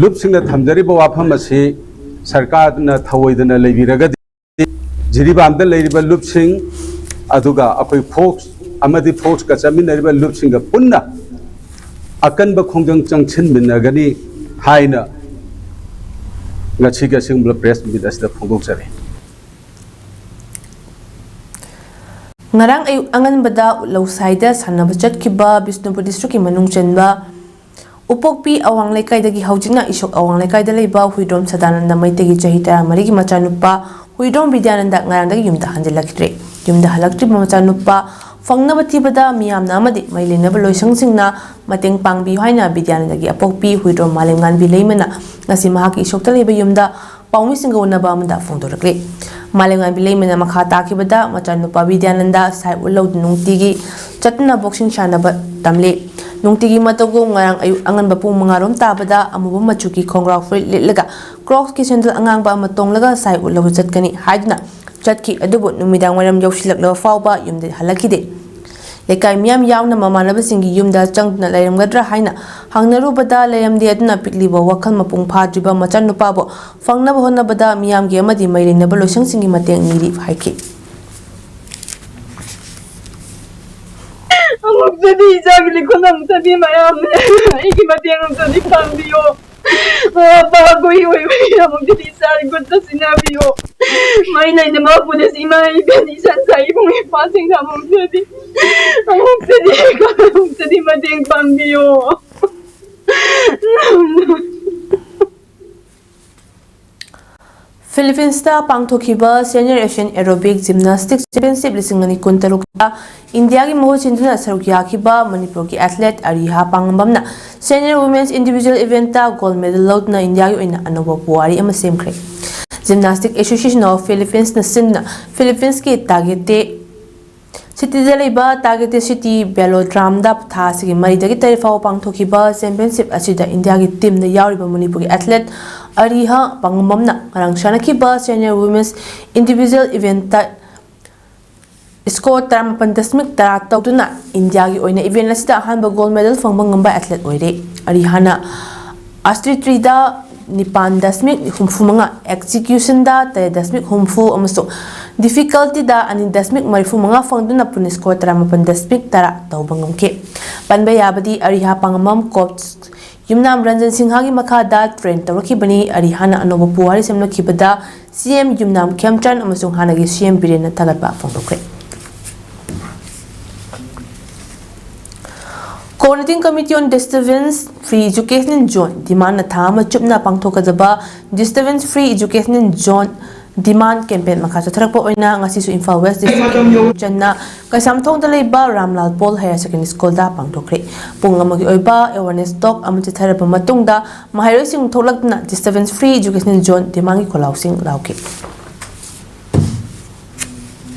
ꯂꯨꯞꯁꯤꯡꯅ ꯊꯝꯖꯔꯤꯕ ꯋꯥꯐꯝ ꯑꯁꯤ ꯁꯔꯀꯥꯔꯅ ꯊꯧꯑꯣꯏꯗꯅ ꯂꯩꯕꯤꯔꯒꯗꯤ, ꯖꯤꯔꯤꯕꯥꯝꯗ ꯂꯩꯔꯤꯕ ꯂꯨꯞꯁꯤꯡ, ꯑꯗꯨꯒ ꯑꯩꯈꯣꯏ ꯐꯣꯛꯁ ꯑꯃꯗꯤ ꯐꯣꯛꯁꯀ ꯆꯠꯃꯤꯟꯅꯔꯤꯕ ꯂꯨꯞꯁꯤꯡꯒ ꯄꯨꯟꯅ ꯑꯀꯟꯕ ꯈꯣꯡꯖꯪ ꯆꯪꯁꯤꯟꯃꯤꯟꯅꯒꯅꯤ ꯍꯥꯏꯅ ꯉꯁꯤꯒꯤ ꯑꯁꯤꯒꯨꯝꯕ ꯄ꯭ꯔꯦꯁ ꯃꯤꯠ ꯑꯁꯤꯗ ꯐꯣꯡꯗꯣꯛꯆꯔꯤ꯫ ꯉꯔꯥꯡ ꯑꯌꯨꯛ ꯑꯉꯟꯕꯗ ꯂꯧꯁꯥꯏꯗ ꯁꯥꯟꯅꯕ ꯆꯠꯈꯤꯕ ꯕꯤꯁꯅꯨꯄꯨꯔ ꯗꯤꯁꯇ꯭ꯔꯤꯛꯀꯤ ꯃꯅꯨꯡ ꯆꯟꯕ ꯎꯄꯣꯛꯄꯤ ꯑꯋꯥꯡ ꯂꯩꯀꯥꯏꯗꯒꯤ ꯍꯧꯖꯤꯛꯅ ꯏꯁꯣꯛ ꯑꯋꯥꯡ ꯂꯩꯀꯥꯏꯗ ꯂꯩꯕ ꯍꯨꯏꯗ꯭ꯔꯣꯝ ꯁꯗꯥꯅꯟꯗ ꯃꯩꯇꯩꯒꯤ ꯆꯍꯤ ꯇꯔꯥꯃꯔꯤꯒꯤ ꯃꯆꯥꯅꯨꯄꯥ ꯍꯨꯏꯗ꯭ꯔꯣꯝ ꯕꯤꯗ꯭ꯌꯥꯅꯟꯗ ꯉꯔꯥꯡꯗꯒꯤ ꯌꯨꯝꯗ ꯍꯟꯖꯤꯜꯂꯛꯇ꯭ꯔꯦ꯫ ꯌꯨꯝꯗ ꯍꯜꯂꯛꯇ꯭ꯔꯤꯕ ꯃꯆꯥꯅꯨꯄꯥ ꯐꯪꯅꯕ ꯊꯤꯕꯗ ꯃꯤꯌꯥꯝꯅ ꯑꯃꯗꯤ ꯃꯔꯤ ꯂꯩꯅꯕ ꯂꯣꯏꯁꯪꯁꯤꯡꯅ ꯃꯇꯦꯡ ꯄꯥꯡꯕꯤꯌꯨ ꯍꯥꯏꯅ ꯕꯤꯗ꯭ꯌꯥꯅꯟꯗꯒꯤ ꯑꯄꯣꯛꯄꯤ ꯍꯨꯏꯗ꯭ꯔꯣꯝ ꯃꯥꯂꯦꯝꯉꯥꯟꯕꯤ ꯂꯩꯃꯅ ꯉꯁꯤ ꯃꯍꯥꯛꯀꯤ ꯏꯁꯣꯛꯇ ꯂꯩꯕ ꯌꯨꯝꯗ ꯄꯥꯎꯃꯤꯁꯤꯡꯒ ꯎꯅꯕ ꯑꯃꯗ ꯐꯣꯡꯗꯣꯔꯛꯂꯤ꯫ ꯃꯥꯂꯦꯝꯉꯥꯟꯕꯤ ꯂꯩꯃꯅ ꯃꯈꯥ ꯇꯥꯈꯤꯕꯗ ꯃꯆꯥꯅꯨꯄꯥ ꯕꯤꯗ꯭ꯌꯥꯅꯟꯗ ꯁꯥꯏ ꯎꯠ ꯂꯧꯗꯨꯅ ꯅꯨꯡꯇꯤꯒꯤ ꯆꯠꯇꯨꯅ ꯕꯣꯛꯁꯤꯡ ꯁꯥꯟꯅꯕ ꯇꯝꯂꯤ꯫ ꯅꯨꯡꯇꯤꯒꯤ ꯃꯇꯧꯒꯨꯝ ꯉꯔꯥꯡ ꯑꯌꯨꯛ ꯑꯉꯟꯕ ꯄꯨꯡ ꯃꯉꯥ ꯔꯣꯝ ꯇꯥꯕꯗ ꯑꯃꯨꯕ ꯃꯆꯨꯒꯤ ꯈꯣꯡꯒ꯭ꯔꯥꯎ ꯐꯨꯔꯤꯠ ꯂꯤꯠꯂꯒ ꯀ꯭ꯔꯣꯛꯁꯀꯤ ꯁꯦꯟꯗꯜ ꯑꯉꯥꯡꯕ ꯑꯃ ꯇꯣꯡꯂꯒ ꯁꯥꯏ ꯎꯠ ꯂꯧꯕ ꯆꯠꯀꯅꯤ ꯍꯥꯏꯗꯨꯅ ꯆꯠꯈꯤ, ꯑꯗꯨꯕꯨ ꯅꯨꯃꯤꯗꯥꯡ ꯋꯥꯏꯔꯝ ꯌꯧꯁꯤꯜꯂꯛꯂꯕ ꯐꯥꯎꯕ ꯌꯨꯝꯗ ꯍꯜꯂꯛꯈꯤꯗꯦ꯫ ꯂꯩꯀꯥꯏ ꯃꯤꯌꯥꯝ ꯌꯥꯎꯅ ꯃꯃꯥꯟꯅꯕꯁꯤꯡꯒꯤ ꯌꯨꯝꯗ ꯆꯪꯗꯨꯅ ꯂꯩꯔꯝꯒꯗ꯭ꯔꯥ ꯍꯥꯏꯅ ꯍꯪꯅꯔꯨꯕꯗ ꯂꯩꯔꯝꯗꯦ꯫ ꯑꯗꯨꯅ ꯄꯤꯛꯂꯤꯕ ꯋꯥꯈꯜ ꯃꯄꯨꯡ ꯐꯥꯗ꯭ꯔꯤꯕ ꯃꯆꯥꯅꯨꯄꯥꯕꯨ ꯐꯪꯅꯕ ꯍꯣꯠꯅꯕꯗ ꯃꯤꯌꯥꯝꯒꯤ ꯑꯃꯗꯤ ꯃꯔꯤ ꯂꯩꯅꯕ ꯂꯣꯏꯁꯪꯁꯤꯡꯒꯤ ꯃꯇꯦꯡ ꯅꯤꯔꯤ ꯍꯥꯏꯈꯤ꯫ ꯑꯃꯨꯛꯇꯗꯤ ꯏꯆꯥꯒꯤ ꯂꯤꯈꯨꯟ ꯑꯃꯨꯛꯇꯗꯤ ꯃꯌꯥꯝꯅ ꯑꯩꯒꯤ ꯃꯇꯦꯡ ꯑꯃꯨꯛꯇꯗꯤ ꯄꯥꯡꯕꯤꯌꯣ꯫ ꯃꯃꯥ ꯃꯄꯥ ꯑꯩꯈꯣꯏꯒꯤ ꯑꯣꯏꯕꯒꯤ ꯑꯃꯨꯛꯇꯗꯤ ꯏꯆꯥꯒꯤ ꯈꯨꯠꯇ ꯁꯤꯟꯅꯕꯤꯌꯣ꯫ ꯃꯔꯤ ꯂꯩꯅꯕ ꯄꯨꯂꯤꯁ ꯏꯃꯥ ꯏꯕꯦꯟ ꯏꯆꯟ ꯏꯆꯥ ꯏꯕꯨꯡ ꯏꯄ꯭ꯋꯥꯁꯤꯡꯗ ꯑꯃꯨꯛꯇꯗꯤ ꯑꯃꯨꯛꯇꯗꯤ ꯑꯃꯨꯛꯇꯗꯤ ꯃꯇꯦꯡ ꯄꯥꯡꯕꯤꯌꯣ꯫ ꯐꯤꯂꯤꯄꯤꯟꯁꯇ ꯄꯥꯡꯊꯣꯛꯈꯤꯕ Senior Asian Aerobic Gymnastics Championship ꯂꯤꯁꯤꯡ ꯑꯅꯤ ꯀꯨꯟꯇꯔꯨꯛꯇ ꯏꯟꯗꯤꯌꯥꯒꯤ ꯃꯍꯨꯠ ꯁꯤꯟꯗꯨꯅ ꯁꯔꯨꯛ ꯌꯥꯈꯤꯕ ꯃꯅꯤꯄꯨꯔꯒꯤ athlete ꯑꯔꯤꯍꯥ ꯄꯥꯉꯝꯕꯝꯅ Senior Women's Individual Eventꯇ gold medal ꯂꯧꯗꯨꯅ ꯏꯟꯗꯤꯌꯥꯒꯤ ꯑꯣꯏꯅ ꯑꯅꯧꯕ ꯄꯨꯋꯥꯔꯤ ꯑꯃ ꯁꯦꯝꯈ꯭ꯔꯦ꯫ Gymnastic Association of Philippines-ꯅ ꯁꯤꯟꯅ ꯐꯤꯂꯤꯄꯤꯟꯁꯀꯤ ꯇꯥꯒꯦꯇꯦ ꯁꯤꯇꯤꯗ ꯂꯩꯕ ꯇꯥꯒꯦꯇꯦ ꯁꯤꯇꯤ ꯕꯦꯂꯣꯗ꯭ꯔꯥꯝꯗ ꯊꯥ ꯑꯁꯤꯒꯤ ꯃꯔꯤꯗꯒꯤ ꯇꯔꯦꯠ ꯐꯥꯎꯕ ꯄꯥꯡꯊꯣꯛꯈꯤꯕ championship ꯑꯁꯤꯗ ꯏꯟꯗꯤꯌꯥꯒꯤ teamꯗ ꯌꯥꯎꯔꯤꯕ ꯃꯅꯤꯄꯨꯔꯒꯤ athlete ꯑꯔꯤꯍꯥ ꯄꯥꯉꯝꯕꯝꯅ ꯉꯔꯥꯡ ꯁꯥꯟꯅꯈꯤꯕ Senior Women's Individual Eventꯇ score ꯇꯔꯥꯃꯥꯄꯟ ꯗꯁꯃꯤꯛ ꯇꯔꯥ ꯇꯧꯗꯨꯅ ꯏꯟꯗꯤꯌꯥꯒꯤ ꯑꯣꯏꯅ event ꯑꯁꯤꯗ ꯑꯍꯥꯟꯕ gold medal ꯐꯪꯕ ꯉꯝꯕ athlete ꯑꯣꯏꯔꯦ꯫ ꯑꯔꯤꯍꯥꯅ archeryꯗ ꯅꯤꯄꯥꯟ ꯗꯁꯃꯤꯛ ꯍꯨꯝꯐꯨ ꯃꯉꯥ, executionꯗ ꯇꯔꯦꯠ ꯗꯁꯃꯤꯛ ꯍꯨꯝꯐꯨ ꯑꯃꯁꯨꯡ difficultyꯗ ꯑꯅꯤ ꯗꯁꯃꯤꯛ ꯃꯔꯤꯐꯨ ꯃꯉꯥ ꯐꯪꯗꯨꯅ ꯄꯨꯟꯅ score ꯇꯔꯥꯃꯥꯄꯟ ꯗꯁꯃꯤꯛ ꯇꯔꯥ ꯇꯧꯕ ꯉꯝꯈꯤ꯫ ꯄꯟꯕ ꯌꯥꯕꯗꯤ ꯑꯔꯤꯍꯥ ꯄꯥꯉꯝꯕꯝ coach ꯌꯨꯝꯅꯥꯝ ꯔꯟꯖꯟ ꯁꯤꯡꯍꯒꯤ ꯃꯈꯥꯗ train ꯇꯧꯔꯛꯈꯤꯕꯅꯤ꯫ ꯑꯔꯤꯍꯥꯅ ꯑꯅꯧꯕ ꯄꯨꯋꯥꯔꯤ ꯁꯦꯝꯂꯛꯈꯤꯕꯗ CM ꯌꯨꯝꯅꯥꯝ ꯈꯦꯝꯆꯟ ꯑꯃꯁꯨꯡ ꯍꯥꯟꯅꯒꯤ CM ꯕꯤꯔꯦꯟꯅ ꯊꯥꯒꯠꯄ ꯐꯣꯡꯗꯣꯛꯈ꯭ꯔꯦ꯫ Coordinating Committee on Disturbance Free Educational Zone demand-ꯅ ꯊꯥ ꯑꯃ ꯆꯨꯞꯅ ꯄꯥꯡꯊꯣꯛꯀꯗꯕ Disturbance Free Educational Zone demand campaign ꯃꯈꯥ ꯆꯠꯊꯔꯛꯄ ꯑꯣꯏꯅ ꯉꯁꯤꯁꯨ ꯏꯝꯐꯥꯜ West District ꯆꯟꯅ ꯀꯩꯁꯥꯝꯊꯣꯡꯗ ꯂꯩꯕ ꯔꯥꯝꯂꯥꯜ ꯄꯣꯜ Higher Secondary School-ꯗ ꯄꯥꯡꯊꯣꯛꯈ꯭ꯔꯦ꯫ ꯄꯨꯡ ꯑꯃꯒꯤ ꯑꯣꯏꯕ awareness talk ꯑꯃ ꯆꯠꯊꯔꯕ ꯃꯇꯨꯡꯗ ꯃꯍꯩꯔꯣꯏꯁꯤꯡ ꯊꯣꯛꯂꯛꯇꯨꯅ Disturbance Free Educational Zone demand-ꯒꯤ ꯈꯣꯜꯂꯥꯎꯁꯤꯡ ꯂꯥꯎꯈꯤ꯫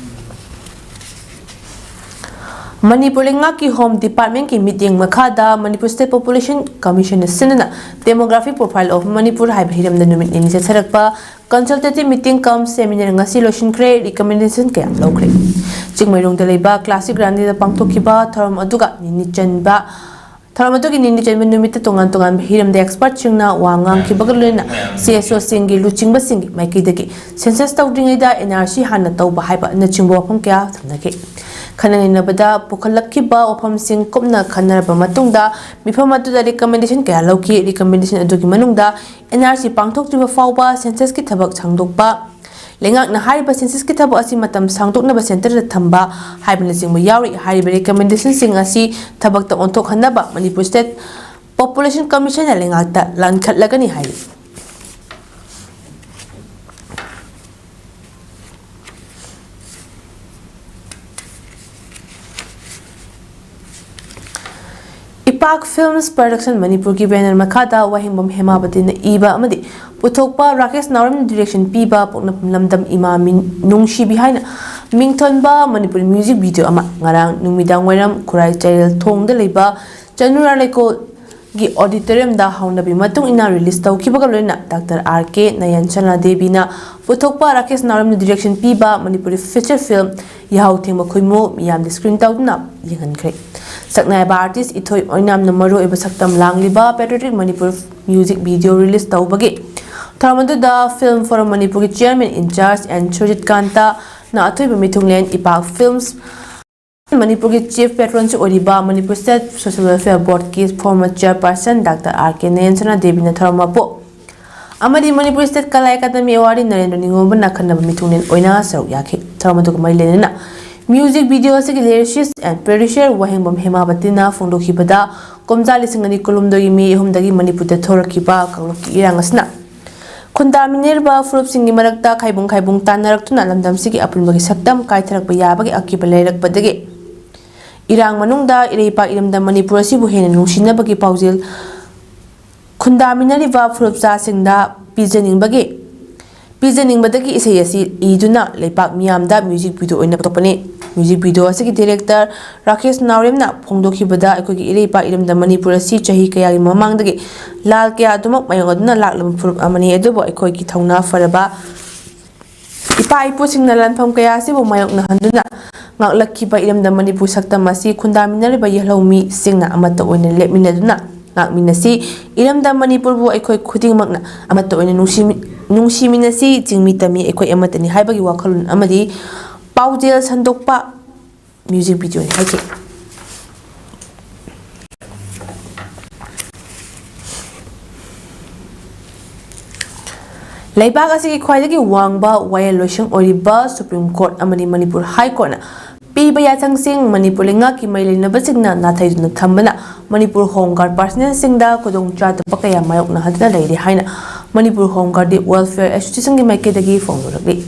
Manipur ꯂꯩꯉꯥꯛꯀꯤ Home Department ꯀꯤ ꯃꯤꯠꯌꯦꯡ ꯃꯈꯥꯗ Manipur State Population Commission ꯅ ꯁꯤꯟꯗꯨꯅ Demographic Profile of Manipur ꯍꯥꯏꯕ ꯍꯤꯔꯝꯗ ꯅꯨꯃꯤꯠ ꯅꯤꯅꯤ ꯆꯠꯊꯔꯛꯄ consultative meeting cum seminar ꯉꯁꯤ ꯂꯣꯏꯁꯤꯟꯈ꯭ꯔꯦ꯫ Recommendation ꯀꯌꯥ ꯂꯧꯈ꯭ꯔꯦ꯫ ꯆꯤꯡꯃꯩꯔꯣꯡꯗ ꯂꯩꯕ Classic Grande ꯗ ꯄꯥꯡꯊꯣꯛꯈꯤꯕ ꯊꯧꯔꯝ ꯑꯗꯨꯒ ꯅꯤꯅꯤ ꯆꯟꯕ ꯊꯧꯔꯝ ꯑꯗꯨꯒꯤ ꯅꯤꯅꯤ ꯆꯟꯕ ꯅꯨꯃꯤꯠꯇ ꯇꯣꯉꯥꯟ ꯇꯣꯉꯥꯟꯕ ꯍꯤꯔꯝꯗ expert ꯁꯤꯡꯅ ꯋꯥ ꯉꯥꯡꯈꯤꯕꯒ ꯂꯣꯏꯅꯅ C S O ꯁꯤꯡꯒꯤ ꯂꯨꯆꯤꯡꯕꯁꯤꯡꯒꯤ ꯃꯥꯏꯀꯩꯗꯒꯤ census ꯇꯧꯗ꯭ꯔꯤꯉꯩꯗ N R C ꯍꯥꯟꯅ ꯇꯧꯕ ꯍꯥꯏꯕꯅꯆꯤꯡꯕ ꯋꯥꯐꯝ ꯀꯌꯥ ꯊꯝꯅꯈꯤ꯫ ꯈꯟꯅ ꯅꯩꯅꯕꯗ ꯄꯨꯈꯠꯂꯛꯈꯤꯕ ꯋꯥꯐꯝꯁꯤꯡ ꯀꯨꯞꯅ ꯈꯟꯅꯔꯕ ꯃꯇꯨꯡꯗ ꯃꯤꯐꯝ ꯑꯗꯨꯗ recommendation ꯀꯌꯥ ꯂꯧꯈꯤ꯫ Recommendation ꯑꯗꯨꯒꯤ ꯃꯅꯨꯡꯗ N R C ꯄꯥꯡꯊꯣꯛꯇ꯭ꯔꯤꯕ ꯐꯥꯎꯕ census ꯀꯤ ꯊꯕꯛ ꯁꯥꯡꯗꯣꯛꯄ, ꯂꯩꯉꯥꯛꯅ ꯍꯥꯏꯔꯤꯕ census ꯀꯤ ꯊꯕꯛ ꯑꯁꯤ ꯃꯇꯝ ꯁꯥꯡꯗꯣꯛꯅꯕ centre ꯗ ꯊꯝꯕ ꯍꯥꯏꯕꯅꯆꯤꯡꯕ ꯌꯥꯎꯔꯤ꯫ ꯍꯥꯏꯔꯤꯕ recommendation ꯁꯤꯡ ꯑꯁꯤ ꯊꯕꯛꯇ ꯑꯣꯟꯊꯣꯛꯍꯟꯅꯕ Manipur State Population Commission ꯅ ꯂꯩꯉꯥꯛꯇ ꯂꯥꯟꯈꯠꯂꯒꯅꯤ ꯍꯥꯏꯔꯤ꯫ ꯏꯄꯥꯛ Films Production ꯃꯅꯤꯄꯨꯔꯒꯤ banner ꯃꯈꯥꯗ ꯋꯥꯍꯦꯡꯕꯝ ꯍꯦꯃꯥꯕꯇꯤꯅ ꯏꯕ ꯑꯃꯗꯤ ꯄꯨꯊꯣꯛꯄ ꯔꯥꯀꯦꯁ ꯅꯥꯎꯔꯦꯝꯅ direction ꯄꯤꯕ ꯄꯣꯛꯅꯐꯝ ꯂꯝꯗꯝ ꯏꯃꯥ ꯃꯤꯟ-, ꯅꯨꯡꯁꯤꯕꯤ ꯍꯥꯏꯅ ꯃꯤꯡꯊꯣꯟꯕ ꯃꯅꯤꯄꯨꯔꯤ music video ꯑꯃ ꯉꯔꯥꯡ ꯅꯨꯃꯤꯗꯥꯡ ꯋꯥꯏꯔꯝ ꯈꯨꯔꯥꯏ ꯆꯥꯏꯔꯦꯜ ꯊꯣꯡꯗ ꯂꯩꯕ ꯆꯅꯨꯔꯥ ꯂꯩꯀꯣꯜꯒꯤ auditorium ꯗ ꯍꯧꯅꯕꯤ ꯃꯇꯨꯡ ꯏꯟꯅ release ꯇꯧꯈꯤꯕꯒ ꯂꯣꯏꯅꯅ Doctor R K ꯅꯌꯟꯁꯅꯥ ꯗꯦꯕꯤꯅ ꯄꯨꯊꯣꯛꯄ ꯔꯥꯀꯦꯁ ꯅꯥꯎꯔꯦꯝꯅ direction ꯄꯤꯕ ꯃꯅꯤꯄꯨꯔꯤ feature film ꯌꯥꯍꯧ ꯊꯦꯡꯕ ꯈꯣꯏꯃꯨ ꯃꯤꯌꯥꯝꯗ screen ꯇꯧꯗꯨꯅ ꯌꯦꯡꯍꯟꯈ꯭ꯔꯦ꯫ ꯁꯛꯅꯥꯏꯕ artist ꯏꯊꯣꯏ ꯑꯣꯏꯅꯥꯝꯅ ꯃꯔꯨꯑꯣꯏꯕ ꯁꯛꯇꯝ ꯂꯥꯡꯂꯤꯕ patriotic Manipur music video release ꯇꯧꯕꯒꯤ ꯊꯧꯔꯝ ꯑꯗꯨꯗ Film Forum ꯃꯅꯤꯄꯨꯔꯒꯤ chairman in charge N Surjit ꯀꯥꯟꯇꯅ ꯑꯊꯣꯏꯕ ꯃꯤꯊꯨꯡꯂꯦꯟ ꯏꯄꯥꯛ Films ꯃꯅꯤꯄꯨꯔꯒꯤ chief patron ꯁꯨ ꯑꯣꯏꯔꯤꯕ Manipur State Social Welfare Board ꯀꯤ former chairperson Doctor R K ꯅꯌꯟꯁꯅꯥ ꯗꯦꯕꯤꯅ ꯊꯧꯔꯝ ꯃꯄꯨ ꯑꯃꯗꯤ Manipur State Kala Academy Award Narendra ꯅꯤꯉꯣꯝꯕꯅ ꯑꯈꯟꯅꯕ ꯃꯤꯊꯨꯡꯂꯦꯟ ꯑꯣꯏꯅ ꯁꯔꯨꯛ ꯌꯥꯈꯤ꯫ ꯊꯧꯔꯝ ꯑꯗꯨꯒ ꯃꯔꯤ ꯂꯩꯅꯅ music video ꯑꯁꯤꯒꯤ lyricist and producer ꯋꯥꯍꯦꯡꯕꯝ ꯍꯦꯃꯥꯕꯇꯤꯅ ꯐꯣꯡꯗꯣꯛꯈꯤꯕꯗ, ꯀꯨꯝꯖꯥ ꯂꯤꯁꯤꯡ ꯑꯅꯤ ꯀꯨꯟꯍꯨꯝꯗꯣꯏꯒꯤ ꯃꯦ ꯑꯍꯨꯝꯗꯒꯤ ꯃꯅꯤꯄꯨꯔꯗ ꯊꯣꯔꯛꯈꯤꯕ ꯀꯥꯡꯂꯨꯞꯀꯤ ꯏꯔꯥꯡ ꯑꯁꯤꯅ ꯈꯨꯟꯗꯥꯃꯤꯟꯅꯔꯤꯕ ꯐꯨꯔꯨꯞꯁꯤꯡꯒꯤ ꯃꯔꯛꯇ ꯈꯥꯏꯕꯨꯡ ꯈꯥꯏꯕꯨꯡ ꯇꯥꯟꯅꯔꯛꯇꯨꯅ ꯂꯝꯗꯝꯁꯤꯒꯤ ꯑꯄꯨꯟꯕꯒꯤ ꯁꯛꯇꯝ ꯀꯥꯏꯊꯔꯛꯄ ꯌꯥꯕꯒꯤ ꯑꯀꯤꯕ ꯂꯩꯔꯛꯄꯗꯒꯤ ꯏꯔꯥꯡ ꯃꯅꯨꯡꯗ ꯏꯔꯩꯄꯥꯛ ꯏꯔꯝꯗꯝ ꯃꯅꯤꯄꯨꯔ ꯑꯁꯤꯕꯨ ꯍꯦꯟꯅ ꯅꯨꯡꯁꯤꯅꯕꯒꯤ ꯄꯥꯎꯖꯦꯜ ꯈꯨꯟꯗꯥꯃꯤꯟꯅꯔꯤꯕ ꯐꯨꯔꯨꯞꯆꯥꯁꯤꯡꯗ ꯄꯤꯖꯅꯤꯡꯕꯒꯤ, ꯄꯤꯖꯅꯤꯡꯕꯗꯒꯤ ꯏꯁꯩ ꯑꯁꯤ ꯏꯗꯨꯅ ꯂꯩꯄꯥꯛ ꯃꯤꯌꯥꯝꯗ music video ꯑꯣꯏꯅ ꯄꯨꯊꯣꯛꯄꯅꯤ꯫ Music video ꯑꯁꯤꯒꯤ director ꯔꯥꯀꯦꯁ ꯅꯥꯎꯔꯦꯝꯅ ꯐꯣꯡꯗꯣꯛꯈꯤꯕꯗ, ꯑꯩꯈꯣꯏꯒꯤ ꯏꯔꯩꯄꯥꯛ ꯏꯔꯝꯗꯝ ꯃꯅꯤꯄꯨꯔ ꯑꯁꯤ ꯆꯍꯤ ꯀꯌꯥꯒꯤ ꯃꯃꯥꯡꯗꯒꯤ ꯂꯥꯜ ꯀꯌꯥ ꯑꯗꯨꯃꯛ ꯃꯥꯌꯣꯛꯅꯗꯨꯅ ꯂꯥꯛꯂꯕ ꯐꯨꯔꯨꯞ ꯑꯃꯅꯤ, ꯑꯗꯨꯕꯨ ꯑꯩꯈꯣꯏꯒꯤ ꯊꯧꯅꯥ ꯐꯔꯕ ꯏꯄꯥ ꯏꯄꯨꯁꯤꯡꯅ ꯂꯥꯟꯐꯝ ꯀꯌꯥ ꯑꯁꯤꯕꯨ ꯃꯥꯌꯣꯛꯅꯍꯟꯗꯨꯅ ꯉꯥꯛꯂꯛꯈꯤꯕ ꯏꯔꯝꯗꯝ ꯃꯅꯤꯄꯨꯔ ꯁꯛꯇꯝ ꯑꯁꯤ ꯈꯨꯟꯗꯥꯃꯤꯟꯅꯔꯤꯕ ꯌꯦꯜꯍꯧꯃꯤꯁꯤꯡꯅ ꯑꯃꯠꯇ ꯑꯣꯏꯅ ꯂꯦꯞꯃꯤꯟꯅꯗꯨꯅ ꯉꯥꯛꯃꯤꯟꯅꯁꯤ꯫ ꯏꯔꯝꯗꯝ ꯃꯅꯤꯄꯨꯔꯕꯨ ꯑꯩꯈꯣꯏ ꯈꯨꯗꯤꯡꯃꯛꯅ ꯑꯃꯠꯇ ꯑꯣꯏꯅ ꯅꯨꯡꯁꯤꯃꯤ-, ꯅꯨꯡꯁꯤꯃꯤꯟꯅꯁꯤ꯫ ꯆꯤꯡꯃꯤ ꯇꯝꯃꯤ ꯑꯩꯈꯣꯏ ꯑꯃꯠꯇꯅꯤ ꯍꯥꯏꯕꯒꯤ ꯋꯥꯈꯜꯂꯣꯟ ꯑꯃꯗꯤ ꯄꯥꯎꯖꯦꯜ ꯁꯟꯗꯣꯛꯄ music videoꯅꯤ ꯍꯥꯏꯈꯤ꯫ ꯂꯩꯕꯥꯛ ꯑꯁꯤꯒꯤ ꯈ꯭ꯋꯥꯏꯗꯒꯤ ꯋꯥꯡꯕ ꯋꯥꯌꯦꯜ ꯂꯣꯏꯁꯪ ꯑꯣꯏꯔꯤꯕ Supreme Court ꯑꯃꯗꯤ ꯃꯅꯤꯄꯨꯔ High Courtꯅ ꯄꯤꯕ ꯌꯥꯊꯪꯁꯤꯡ ꯃꯅꯤꯄꯨꯔ ꯂꯩꯉꯥꯛꯀꯤ ꯃꯔꯤ ꯂꯩꯅꯕꯁꯤꯡꯅ ꯅꯥꯊꯩꯗꯨꯅ ꯊꯝꯕꯅ ꯃꯅꯤꯄꯨꯔ Home Guard personnelꯁꯤꯡꯗ ꯈꯨꯗꯣꯡ ꯆꯥꯗꯕ ꯀꯌꯥ ꯃꯥꯌꯣꯛꯅꯍꯟꯗꯨꯅ ꯂꯩꯔꯤ ꯍꯥꯏꯅ ꯃꯅꯤꯄꯨꯔ Home Guard Welfare Associationꯒꯤ ꯃꯥꯏꯀꯩꯗꯒꯤ ꯐꯣꯡꯗꯣꯔꯛꯂꯤ꯫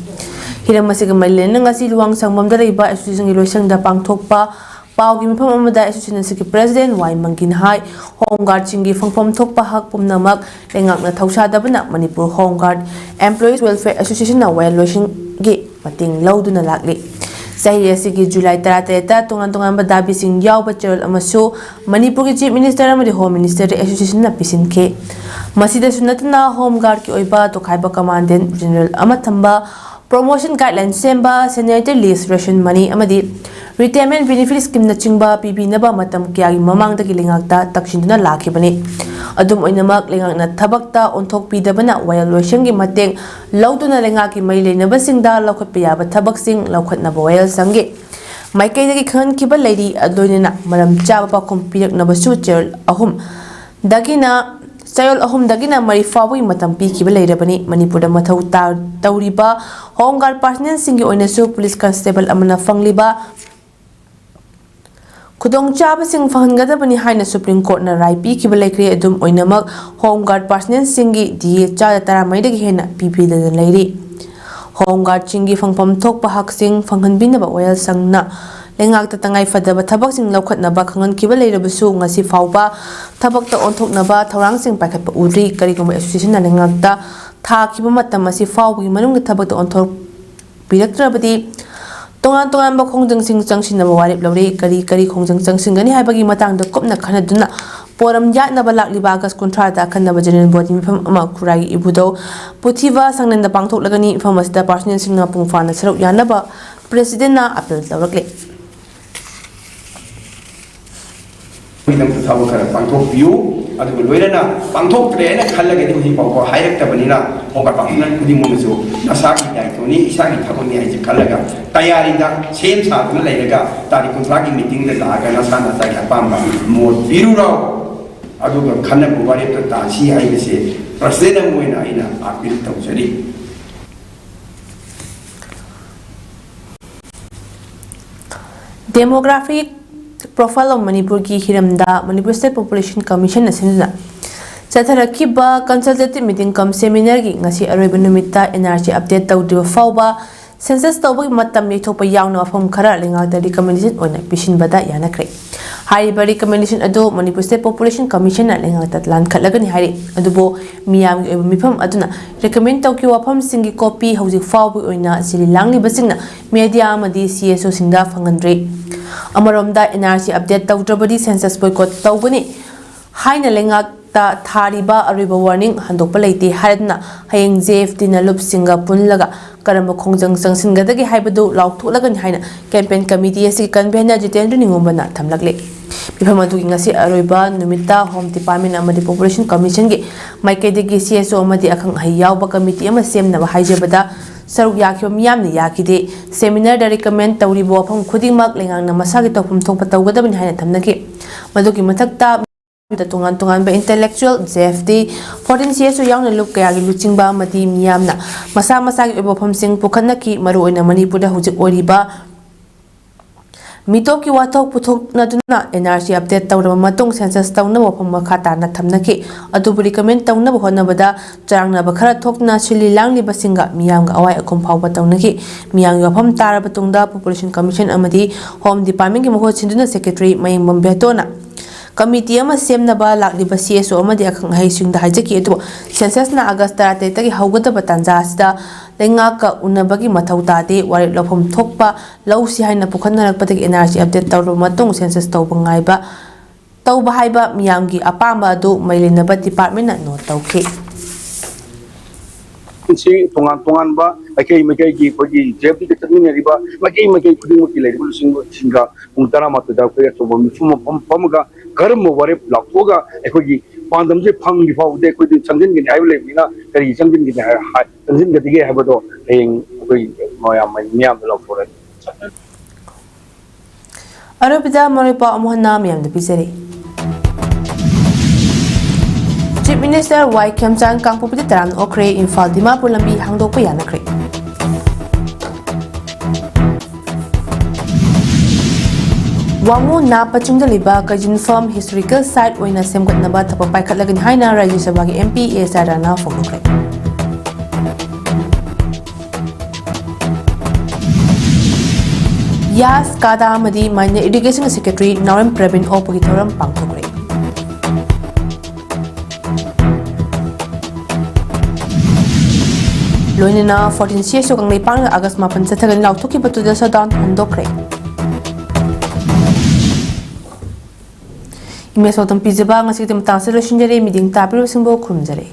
ꯍꯤꯔꯝ ꯑꯁꯤꯒ ꯃꯔꯤ ꯂꯩꯅꯅ ꯉꯁꯤ ꯂꯨꯋꯥꯡꯁꯪꯕꯝꯗ ꯂꯩꯕ associationꯒꯤ ꯂꯣꯏꯁꯪꯗ ꯄꯥꯡꯊꯣꯛꯄ ꯄꯥꯎꯒꯤ ꯃꯤꯐꯝ ꯑꯃꯗ association ꯑꯁꯤꯒꯤ president ꯋꯥꯏ ꯃꯪꯒꯤꯅ ꯍꯥꯏ, Home Guardꯁꯤꯡꯒꯤ ꯐꯪꯐꯝ ꯊꯣꯛꯄ ꯍꯛ ꯄꯨꯝꯅꯃꯛ ꯂꯩꯉꯥꯛꯅ ꯊꯧꯁꯥꯗꯕꯅ Manipur Home Guard Employees Welfare Associationꯅ ꯋꯥꯌꯦꯜ ꯂꯣꯏꯁꯪꯒꯤ ꯃꯇꯦꯡ ꯂꯧꯗꯨꯅ ꯂꯥꯛꯂꯤ꯫ ꯆꯍꯤ ꯑꯁꯤꯒꯤ ꯖꯨꯂꯥꯏ ꯇꯔꯥꯇꯔꯦꯠꯇ ꯇꯣꯉꯥꯟ ꯇꯣꯉꯥꯟꯕ ꯗꯥꯕꯤꯁꯤꯡ ꯌꯥꯎꯕ ꯆꯦꯔꯣꯜ ꯑꯃꯁꯨ ꯃꯅꯤꯄꯨꯔꯒꯤ Chief Minister ꯑꯃꯗꯤ Home Ministerꯗ associationꯅ ꯄꯤꯁꯤꯟꯈꯤ꯫ ꯃꯁꯤꯗꯁꯨ ꯅꯠꯇꯅ Home Guardꯀꯤ ꯑꯣꯏꯕ ꯇꯣꯈꯥꯏꯕ Commandant General ꯑꯃ ꯊꯝꯕ, promotion guideline ꯁꯦꯝꯕ, seniority list, ration money ꯑꯃꯗꯤ retirement benefit schemeꯅꯆꯤꯡꯕ ꯄꯤꯕꯤꯅꯕ ꯃꯇꯝ ꯀꯌꯥꯒꯤ ꯃꯃꯥꯡꯗꯒꯤ ꯂꯩꯉꯥꯛꯇ ꯇꯛꯁꯤꯟꯗꯨꯅ ꯂꯥꯛꯈꯤꯕꯅꯤ꯫ ꯑꯗꯨꯝ ꯑꯣꯏꯅꯃꯛ, ꯂꯩꯉꯥꯛꯅ ꯊꯕꯛꯇ ꯑꯣꯟꯊꯣꯛꯄꯤꯗꯕꯅ ꯋꯥꯌꯦꯜ ꯂꯣꯏꯁꯪꯒꯤ ꯃꯇꯦꯡ ꯂꯧꯗꯨꯅ ꯂꯩꯉꯥꯛꯀꯤ ꯃꯔꯤ ꯂꯩꯅꯕꯁꯤꯡꯗ ꯂꯧꯈꯠꯄ ꯌꯥꯕ ꯊꯕꯛꯁꯤꯡ ꯂꯧꯈꯠꯅꯕ ꯋꯥꯌꯦꯜ ꯁꯪꯒꯤ ꯃꯥꯏꯀꯩꯗꯒꯤ ꯈꯪꯍꯟꯈꯤꯕ ꯂꯩꯔꯤ꯫ ꯂꯣꯏꯅꯅ ꯃꯔꯝ ꯆꯥꯕ ꯄꯥꯎꯈꯨꯝ ꯄꯤꯔꯛꯅꯕꯁꯨ ꯆꯦꯔꯣꯜ ꯑꯍꯨꯝ ꯗꯒꯤꯅ, ꯆꯌꯣꯜ ꯑꯍꯨꯝꯗꯒꯤꯅ ꯃꯔꯤ ꯐꯥꯎꯕꯒꯤ ꯃꯇꯝ ꯄꯤꯈꯤꯕ ꯂꯩꯔꯕꯅꯤ꯫ ꯃꯅꯤꯄꯨꯔꯗ ꯃꯊꯧ ꯇꯥ-, ꯇꯧꯔꯤꯕ Home Guard personnelꯁꯤꯡꯒꯤ ꯑꯣꯏꯅꯁꯨ police constable ꯑꯃꯅ ꯐꯪꯂꯤꯕ ꯈꯨꯗꯣꯡꯆꯥꯕꯁꯤꯡ ꯐꯪꯍꯟꯒꯗꯕꯅꯤ ꯍꯥꯏꯅ Supreme Courtꯅ ꯔꯥꯏ ꯄꯤꯈꯤꯕ ꯂꯩꯈ꯭ꯔꯦ꯫ ꯑꯗꯨꯝ ꯑꯣꯏꯅꯃꯛ, Home Guard personnelꯁꯤꯡꯒꯤ D A ꯆꯥꯗ ꯇꯔꯥꯃꯔꯤꯗꯒꯤ ꯍꯦꯟꯅ ꯄꯤꯕꯤꯗꯅ ꯂꯩꯔꯤ꯫ Home Guardꯁꯤꯡꯒꯤ ꯐꯪꯐꯝ ꯊꯣꯛꯄ ꯍꯛꯁꯤꯡ ꯐꯪꯍꯟꯕꯤꯅꯕ ꯋꯥꯌꯦꯜ ꯁꯪꯅ ꯂꯩꯉꯥꯛꯇ ꯇꯉꯥꯏ ꯐꯗꯕ ꯊꯕꯛꯁꯤꯡ ꯂꯧꯈꯠꯅꯕ ꯈꯪꯍꯟꯈꯤꯕ ꯂꯩꯔꯕꯁꯨ, ꯉꯁꯤ ꯐꯥꯎꯕ ꯊꯕꯛꯇ ꯑꯣꯟꯊꯣꯛꯅꯕ ꯊꯧꯔꯥꯡꯁꯤꯡ ꯄꯥꯏꯈꯠꯄ ꯎꯗ꯭ꯔꯤ꯫ ꯀꯔꯤꯒꯨꯝꯕ associationꯅ ꯂꯩꯉꯥꯛꯇ ꯊꯥꯈꯤꯕ ꯃꯇꯝ ꯑꯁꯤ ꯐꯥꯎꯕꯒꯤ ꯃꯅꯨꯡꯗ ꯊꯕꯛꯇ ꯑꯣꯟꯊꯣꯛꯄꯤꯔꯛꯇ꯭ꯔꯕꯗꯤ, ꯇꯣꯉꯥꯟ ꯇꯣꯉꯥꯟꯕ ꯈꯣꯡꯖꯪꯁꯤꯡ ꯆꯪꯁꯤꯟꯅꯕ ꯋꯥꯔꯦꯞ ꯂꯧꯔꯦ꯫ ꯀꯔꯤ ꯀꯔꯤ ꯈꯣꯡꯖꯪ ꯆꯪꯁꯤꯟꯒꯅꯤ ꯍꯥꯏꯕꯒꯤ ꯃꯇꯥꯡꯗ ꯀꯨꯞꯅ ꯈꯟꯅꯗꯨꯅ ꯄꯣꯔꯝ ꯌꯥꯠꯅꯕ ꯂꯥꯛꯂꯤꯕ ꯑꯥꯒꯁ ꯀꯨꯟꯊ꯭ꯔꯥꯗ ꯑꯈꯟꯅꯕ ꯖꯦꯅꯔꯦꯜ ꯕꯣꯗꯤ ꯃꯤꯐꯝ ꯑꯃ ꯈꯨꯔꯥꯏꯒꯤ ꯏꯕꯨꯙꯧ ꯄꯨꯊꯤꯕ ꯁꯪꯂꯦꯟꯗ ꯄꯥꯡꯊꯣꯛꯂꯒꯅꯤ꯫ ꯃꯤꯐꯝ ꯑꯁꯤꯗ ꯄꯥꯔꯁꯣꯅꯦꯜꯁꯤꯡꯅ ꯃꯄꯨꯡ ꯐꯥꯅ ꯁꯔꯨꯛ ꯌꯥꯅꯕ ꯄ꯭ꯔꯦꯁꯤꯗꯦꯟꯅ ꯑꯥꯄꯤꯜ ꯇꯧꯔꯛꯂꯦ꯫ ꯃꯤꯗꯝꯁꯨ ꯊꯕꯛ ꯈꯔ ꯄꯥꯡꯊꯣꯛꯄꯤꯌꯨ꯫ ꯑꯗꯨꯒ ꯂꯣꯏꯅꯅ ꯄꯥꯡꯊꯣꯛꯇ꯭ꯔꯦꯅ ꯈꯜꯂꯒꯗꯤ ꯍꯧꯖꯤꯛ ꯐꯥꯎꯕ ꯍꯥꯏꯔꯛꯇꯕꯅꯤꯅ, ꯃꯣꯕꯥꯏꯜ ꯄꯥꯔꯁꯣꯅꯦꯜ ꯈꯨꯗꯤꯡꯃꯛꯅꯁꯨ ꯅꯁꯥꯒꯤ ꯗꯥꯏꯇꯣꯅꯤ, ꯏꯁꯥꯒꯤ ꯊꯕꯛꯅꯤ ꯍꯥꯏꯁꯦ ꯈꯜꯂꯒ ꯇꯌꯥꯔꯤꯗ ꯁꯦꯝ ꯁꯥꯗꯨꯅ ꯂꯩꯔꯒ ꯇꯥꯔꯤꯛ ꯀꯨꯟꯊ꯭ꯔꯥꯒꯤ ꯃꯤꯇꯤꯡꯗ ꯂꯥꯛꯑꯒ ꯅꯁꯥ ꯅꯁꯥꯒꯤ ꯑꯄꯥꯝꯕ ꯃꯣꯠ ꯄꯤꯔꯨꯔꯣ꯫ ꯑꯗꯨꯒ ꯈꯟꯅꯕ ꯋꯥꯔꯦꯞꯇ ꯇꯥꯁꯤ ꯍꯥꯏꯕꯁꯦ ꯄ꯭ꯔꯁꯤꯗꯦꯟ ꯑꯃ ꯑꯣꯏꯅ ꯑꯩꯅ ꯑꯥꯄꯤꯜ ꯇꯧꯖꯔꯤ꯫ Demographic Profile of ꯃꯅꯤꯄꯨꯔꯒꯤ ꯍꯤꯔꯝꯗ ꯃꯅꯤꯄꯨꯔ State Population Commission ꯅ ꯁꯤꯟꯗꯨꯅ ꯆꯠꯊꯔꯛꯈꯤꯕ consultative meeting cum seminar ꯒꯤ ꯉꯁꯤ ꯑꯔꯣꯏꯕ ꯅꯨꯃꯤꯠꯇ N R C update ꯇꯧꯗ꯭ꯔꯤꯕ ꯐꯥꯎꯕ census ꯇꯧꯕꯒꯤ ꯃꯇꯝ ꯌꯩꯊꯣꯛꯄ ꯌꯥꯎꯅ ꯋꯥꯐꯝ ꯈꯔ ꯂꯩꯉꯥꯛꯇ recommendation ꯑꯣꯏꯅ ꯄꯤꯁꯤꯟꯕꯗ ꯌꯥꯅꯈ꯭ꯔꯦ꯫ ꯍꯥꯏꯔꯤꯕ recommendation ꯑꯗꯨ ꯃꯅꯤꯄꯨꯔ State Population Commission ꯅ ꯂꯩꯉꯥꯛꯇ ꯂꯥꯟꯈꯠꯂꯒꯅꯤ ꯍꯥꯏꯔꯤ꯫ ꯑꯗꯨꯕꯨ ꯃꯤꯌꯥꯝꯒꯤ ꯑꯣꯏꯕ ꯃꯤꯐꯝ ꯑꯗꯨꯅ recommend ꯇꯧꯈꯤꯕ ꯋꯥꯐꯝꯁꯤꯡꯒꯤ copy ꯍꯧꯖꯤꯛ ꯐꯥꯎꯕꯒꯤ ꯑꯣꯏꯅ ꯁꯤꯜꯂꯤ ꯂꯥꯡꯂꯤꯕꯁꯤꯡꯅ media ꯑꯃꯗꯤ C S O ꯁꯤꯡꯗ ꯐꯪꯍꯟꯗ꯭ꯔꯤ꯫ ꯑꯃꯔꯣꯝꯗ N R C update ꯇꯧꯗ꯭ꯔꯕꯗꯤ census boycott ꯇꯧꯒꯅꯤ ꯍꯥꯏꯅ ꯂꯩꯉꯥꯛꯇ ꯊꯥꯔꯤꯕ ꯑꯔꯣꯏꯕ warning ꯍꯟꯗꯣꯛꯄ ꯂꯩꯇꯦ ꯍꯥꯏꯗꯨꯅ ꯍꯌꯦꯡ J F D ꯅ ꯂꯨꯞꯁꯤꯡꯒ ꯄꯨꯜꯂꯒ ꯀꯔꯝꯕ ꯈꯣꯡꯖꯪ ꯆꯪꯁꯤꯟꯒꯗꯒꯦ ꯍꯥꯏꯕꯗꯨ ꯂꯥꯎꯊꯣꯛꯂꯒꯅꯤ ꯍꯥꯏꯅ campaign committee ꯑꯁꯤꯒꯤ convener ꯖꯤꯇꯦꯟꯗ꯭ꯔ ꯅꯤꯡꯉꯣꯝꯕꯅ ꯊꯝꯂꯛꯂꯤ꯫ ꯃꯤꯐꯝ ꯑꯗꯨꯒꯤ ꯉꯁꯤ ꯑꯔꯣꯏꯕ ꯅꯨꯃꯤꯠꯇ Home Department ꯑꯃꯗꯤ Population Commission ꯒꯤ ꯃꯥꯏꯀꯩꯗꯒꯤ C S O ꯑꯃꯗꯤ ꯑꯈꯪ ꯑꯍꯩ ꯌꯥꯎꯕ committee ꯑꯃ ꯁꯦꯝꯅꯕ ꯍꯥꯏꯖꯕꯗ ꯁꯔꯨꯛ ꯌꯥꯈꯤꯕ ꯃꯤꯌꯥꯝꯅ ꯌꯥꯈꯤꯗꯦ꯫ Seminar ꯗ recommend ꯇꯧꯔꯤꯕ ꯋꯥꯐꯝ ꯈꯨꯗꯤꯡꯃꯛ ꯂꯩꯉꯥꯛꯅ ꯃꯁꯥꯒꯤ ꯇꯧꯐꯝ ꯊꯣꯛꯄ ꯇꯧꯒꯗꯕꯅꯤ ꯍꯥꯏꯅ ꯊꯝꯅꯈꯤ꯫ ꯃꯗꯨꯒꯤ ꯃꯊꯛꯇ ꯇꯣꯉꯥꯟ ꯇꯣꯉꯥꯟꯕ intellectual, J F D, fourteen C S O ꯌꯥꯎꯅ ꯂꯨꯞ ꯀꯌꯥꯒꯤ ꯂꯨꯆꯤꯡꯕ ꯑꯃꯗꯤ ꯃꯤꯌꯥꯝꯅ ꯃꯁꯥ ꯃꯁꯥꯒꯤ ꯑꯣꯏꯕ ꯋꯥꯐꯝꯁꯤꯡ ꯄꯨꯈꯠꯅꯈꯤ꯫ ꯃꯔꯨꯑꯣꯏꯅ ꯃꯅꯤꯄꯨꯔꯗ ꯍꯧꯖꯤꯛ ꯑꯣꯏꯔꯤꯕ ꯃꯤꯇꯣꯞꯀꯤ ꯋꯥꯊꯣꯛ ꯄꯨꯊꯣꯛꯅꯗꯨꯅ N R C update ꯇꯧꯔꯕ ꯃꯇꯨꯡ census ꯇꯧꯅꯕ ꯋꯥꯐꯝ ꯃꯈꯥ ꯇꯥꯅ ꯊꯝꯅꯈꯤ꯫ ꯑꯗꯨꯕꯨ recommend ꯇꯧꯅꯕ ꯍꯣꯠꯅꯕꯗ ꯆꯔꯥꯡꯅꯕ ꯈꯔ ꯊꯣꯛꯇꯨꯅ ꯁꯤꯜꯂꯤ ꯂꯥꯡꯂꯤꯕꯁꯤꯡꯒ ꯃꯤꯌꯥꯝꯒ ꯑꯋꯥꯏ ꯑꯈꯨꯝ ꯐꯥꯎꯕ ꯇꯧꯅꯈꯤ꯫ ꯃꯤꯌꯥꯝꯒꯤ ꯋꯥꯐꯝ ꯇꯥꯔꯕ ꯇꯨꯡꯗ Population Commission ꯑꯃꯗꯤ Home Department ꯀꯤ ꯃꯍꯨꯠ ꯁꯤꯟꯗꯨꯅ Secretary ꯃꯌꯦꯡꯕꯝ ꯕꯦꯇꯣꯅ ꯀꯃꯤꯇꯤ ꯑꯃ ꯁꯦꯝꯅꯕ ꯂꯥꯛꯂꯤꯕ ꯁꯤ ꯑꯦꯁ ꯑꯣ ꯑꯃꯗꯤ ꯑꯈꯪ ꯑꯍꯩꯁꯤꯡꯗ ꯍꯥꯏꯖꯈꯤ꯫ ꯑꯗꯨꯕꯨ ꯁꯦꯟꯁꯁꯅ ꯑꯥꯒꯁ ꯇꯔꯥꯇꯔꯦꯠꯇꯒꯤ ꯍꯧꯒꯗꯕ ꯇꯥꯟꯖꯥ ꯑꯁꯤꯗ ꯂꯩꯉꯥꯛꯀ ꯎꯅꯕꯒꯤ ꯃꯊꯧ ꯇꯥꯗꯦ꯫ ꯋꯥꯔꯦꯞ ꯂꯧꯐꯝ ꯊꯣꯛꯄ ꯂꯧꯁꯤ ꯍꯥꯏꯅ ꯄꯨꯈꯠꯅꯔꯛꯄꯗꯒꯤ ꯑꯦꯟ ꯑꯥꯔ ꯁꯤ ꯑꯞꯗꯦꯠ ꯇꯧꯔꯕ ꯃꯇꯨꯡ ꯁꯦꯟꯁꯁ ꯇꯧꯕ ꯉꯥꯏꯕ, ꯇꯧꯕ ꯍꯥꯏꯕ ꯃꯤꯌꯥꯝꯒꯤ ꯑꯄꯥꯝꯕ ꯑꯗꯨ ꯃꯩ ꯂꯩꯅꯕ ꯗꯤꯄꯥꯔꯠꯃꯦꯟꯅ ꯅꯣꯠ ꯇꯧꯈꯤ꯫ ꯁꯤ ꯇꯣꯉꯥꯟ ꯇꯣꯉꯥꯟꯕ ꯃꯥꯏꯀꯩ ꯃꯥꯏꯀꯩꯒꯤ ꯑꯩꯈꯣꯏꯒꯤ ꯖꯦ ꯑꯦꯐ ꯇꯤꯗ ꯆꯠꯃꯤꯟꯅꯔꯤꯕ ꯃꯥꯏꯀꯩ ꯃꯥꯏꯀꯩ ꯈꯨꯗꯤꯡꯃꯛꯀꯤ ꯂꯩꯔꯤꯕ ꯂꯨꯆꯤꯡꯕꯁꯤꯡꯒ ꯄꯨꯡ ꯇꯔꯥꯃꯥꯊꯣꯏꯗ ꯑꯩꯈꯣꯏ ꯑꯆꯧꯕ ꯃꯤꯐꯝ ꯑꯃ ꯐꯝ-, ꯐꯝꯃꯒ ꯀꯔꯝꯕ ꯋꯥꯔꯦꯞ ꯂꯥꯎꯊꯣꯛꯑꯒ ꯑꯩꯈꯣꯏꯒꯤ ꯄꯥꯟꯗꯝꯁꯦ ꯐꯪꯗ꯭ꯔꯤ ꯐꯥꯎꯕꯗꯤ ꯑꯩꯈꯣꯏꯗꯤ ꯆꯪꯁꯤꯟꯒꯅꯤ ꯍꯥꯏꯕ ꯂꯩꯕꯅꯤꯅ ꯀꯔꯤ ꯆꯪꯁꯤꯟꯒꯅꯤ ꯍꯥꯏ-, ꯍꯥꯏ-, ꯆꯪꯁꯤꯟꯒꯗꯒꯦ ꯍꯥꯏꯕꯗꯣ ꯍꯌꯦꯡ ꯑꯩꯈꯣꯏ ꯃꯌꯥꯝ, ꯃꯤꯌꯥꯝꯗ ꯂꯥꯎꯊꯣꯔꯛꯑꯅꯤ꯫ ꯑꯔꯣꯏꯕꯗ ꯃꯔꯨꯑꯣꯏꯕ ꯄꯥꯎ ꯑꯃꯨꯛ ꯍꯟꯅ ꯃꯌꯥꯝꯗ ꯄꯤꯖꯔꯤ꯫ ꯆꯤꯐ ꯃꯤꯅꯤꯁꯇꯔ ꯋꯥꯏ ꯈꯦꯝꯆꯥꯟ ꯀꯥꯡꯄꯣꯛꯄꯤꯗ ꯇꯔꯥꯝꯅ ꯑꯣꯛꯈ꯭ꯔꯦ, ꯏꯝꯐꯥꯜ ꯗꯤꯃꯥꯄꯨꯔ ꯂꯝꯕꯤ ꯍꯥꯡꯗꯣꯛꯄ ꯌꯥꯅꯈ꯭ꯔꯦ꯫ ꯋꯥꯉꯨ ꯅꯥꯄ ꯆꯤꯡꯗ ꯂꯩꯕ ꯀꯖꯤꯟ ꯐꯥꯔꯝ ꯍꯤꯁꯇꯣꯔꯤꯀꯦꯜ ꯁꯥꯏꯠ ꯑꯣꯏꯅ ꯁꯦꯝꯒꯠꯅꯕ ꯊꯕꯛ ꯄꯥꯏꯈꯠꯂꯒꯅꯤ ꯍꯥꯏꯅ ꯔꯥꯖ꯭ꯌ ꯁꯚꯥꯒꯤ M P A S R ꯔꯥꯅꯥ ꯐꯣꯡꯗꯣꯛꯈ꯭ꯔꯦ꯫ ꯌꯥꯁ ꯀꯥꯗꯥ ꯑꯃꯗꯤ ꯃꯥꯏꯅꯔ ꯏꯔꯤꯒꯦꯁꯟ ꯁꯦꯀ꯭ꯔꯦꯇꯔꯤ ꯅꯥꯎꯔꯦꯝ ꯄ꯭ꯔꯕꯤꯟ ꯑꯣꯛꯄꯒꯤ ꯊꯧꯔꯝ ꯄꯥꯡꯊꯣꯛꯈ꯭ꯔꯦ꯫ ꯂꯣꯏꯅꯅ ꯐꯣꯔꯇꯤꯟ ꯁꯤ ꯑꯦꯁ ꯑꯣ ꯀꯪꯂꯩꯄꯥꯛꯅ ꯑꯥꯒꯁ ꯃꯥꯄꯟ ꯆꯠꯊꯒꯅꯤ ꯂꯥꯎꯊꯣꯛꯈꯤꯕꯗꯨꯗ ꯁꯠꯗꯥꯎꯟ ꯍꯟꯗꯣꯛꯈ꯭ꯔꯦ꯫ ꯏꯃꯦꯖ ꯄꯥꯎꯗꯝ ꯄꯤꯖꯕ ꯉꯁꯤꯒꯤꯗꯤ ꯃꯇꯥꯡꯁꯤꯗ ꯂꯣꯏꯁꯤꯟꯖꯔꯦ꯫ ꯃꯤꯠꯌꯦꯡ ꯇꯥꯕꯤꯔꯤꯕꯁꯤꯡꯕꯨ ꯈꯨꯔꯨꯝꯖꯔꯦ꯫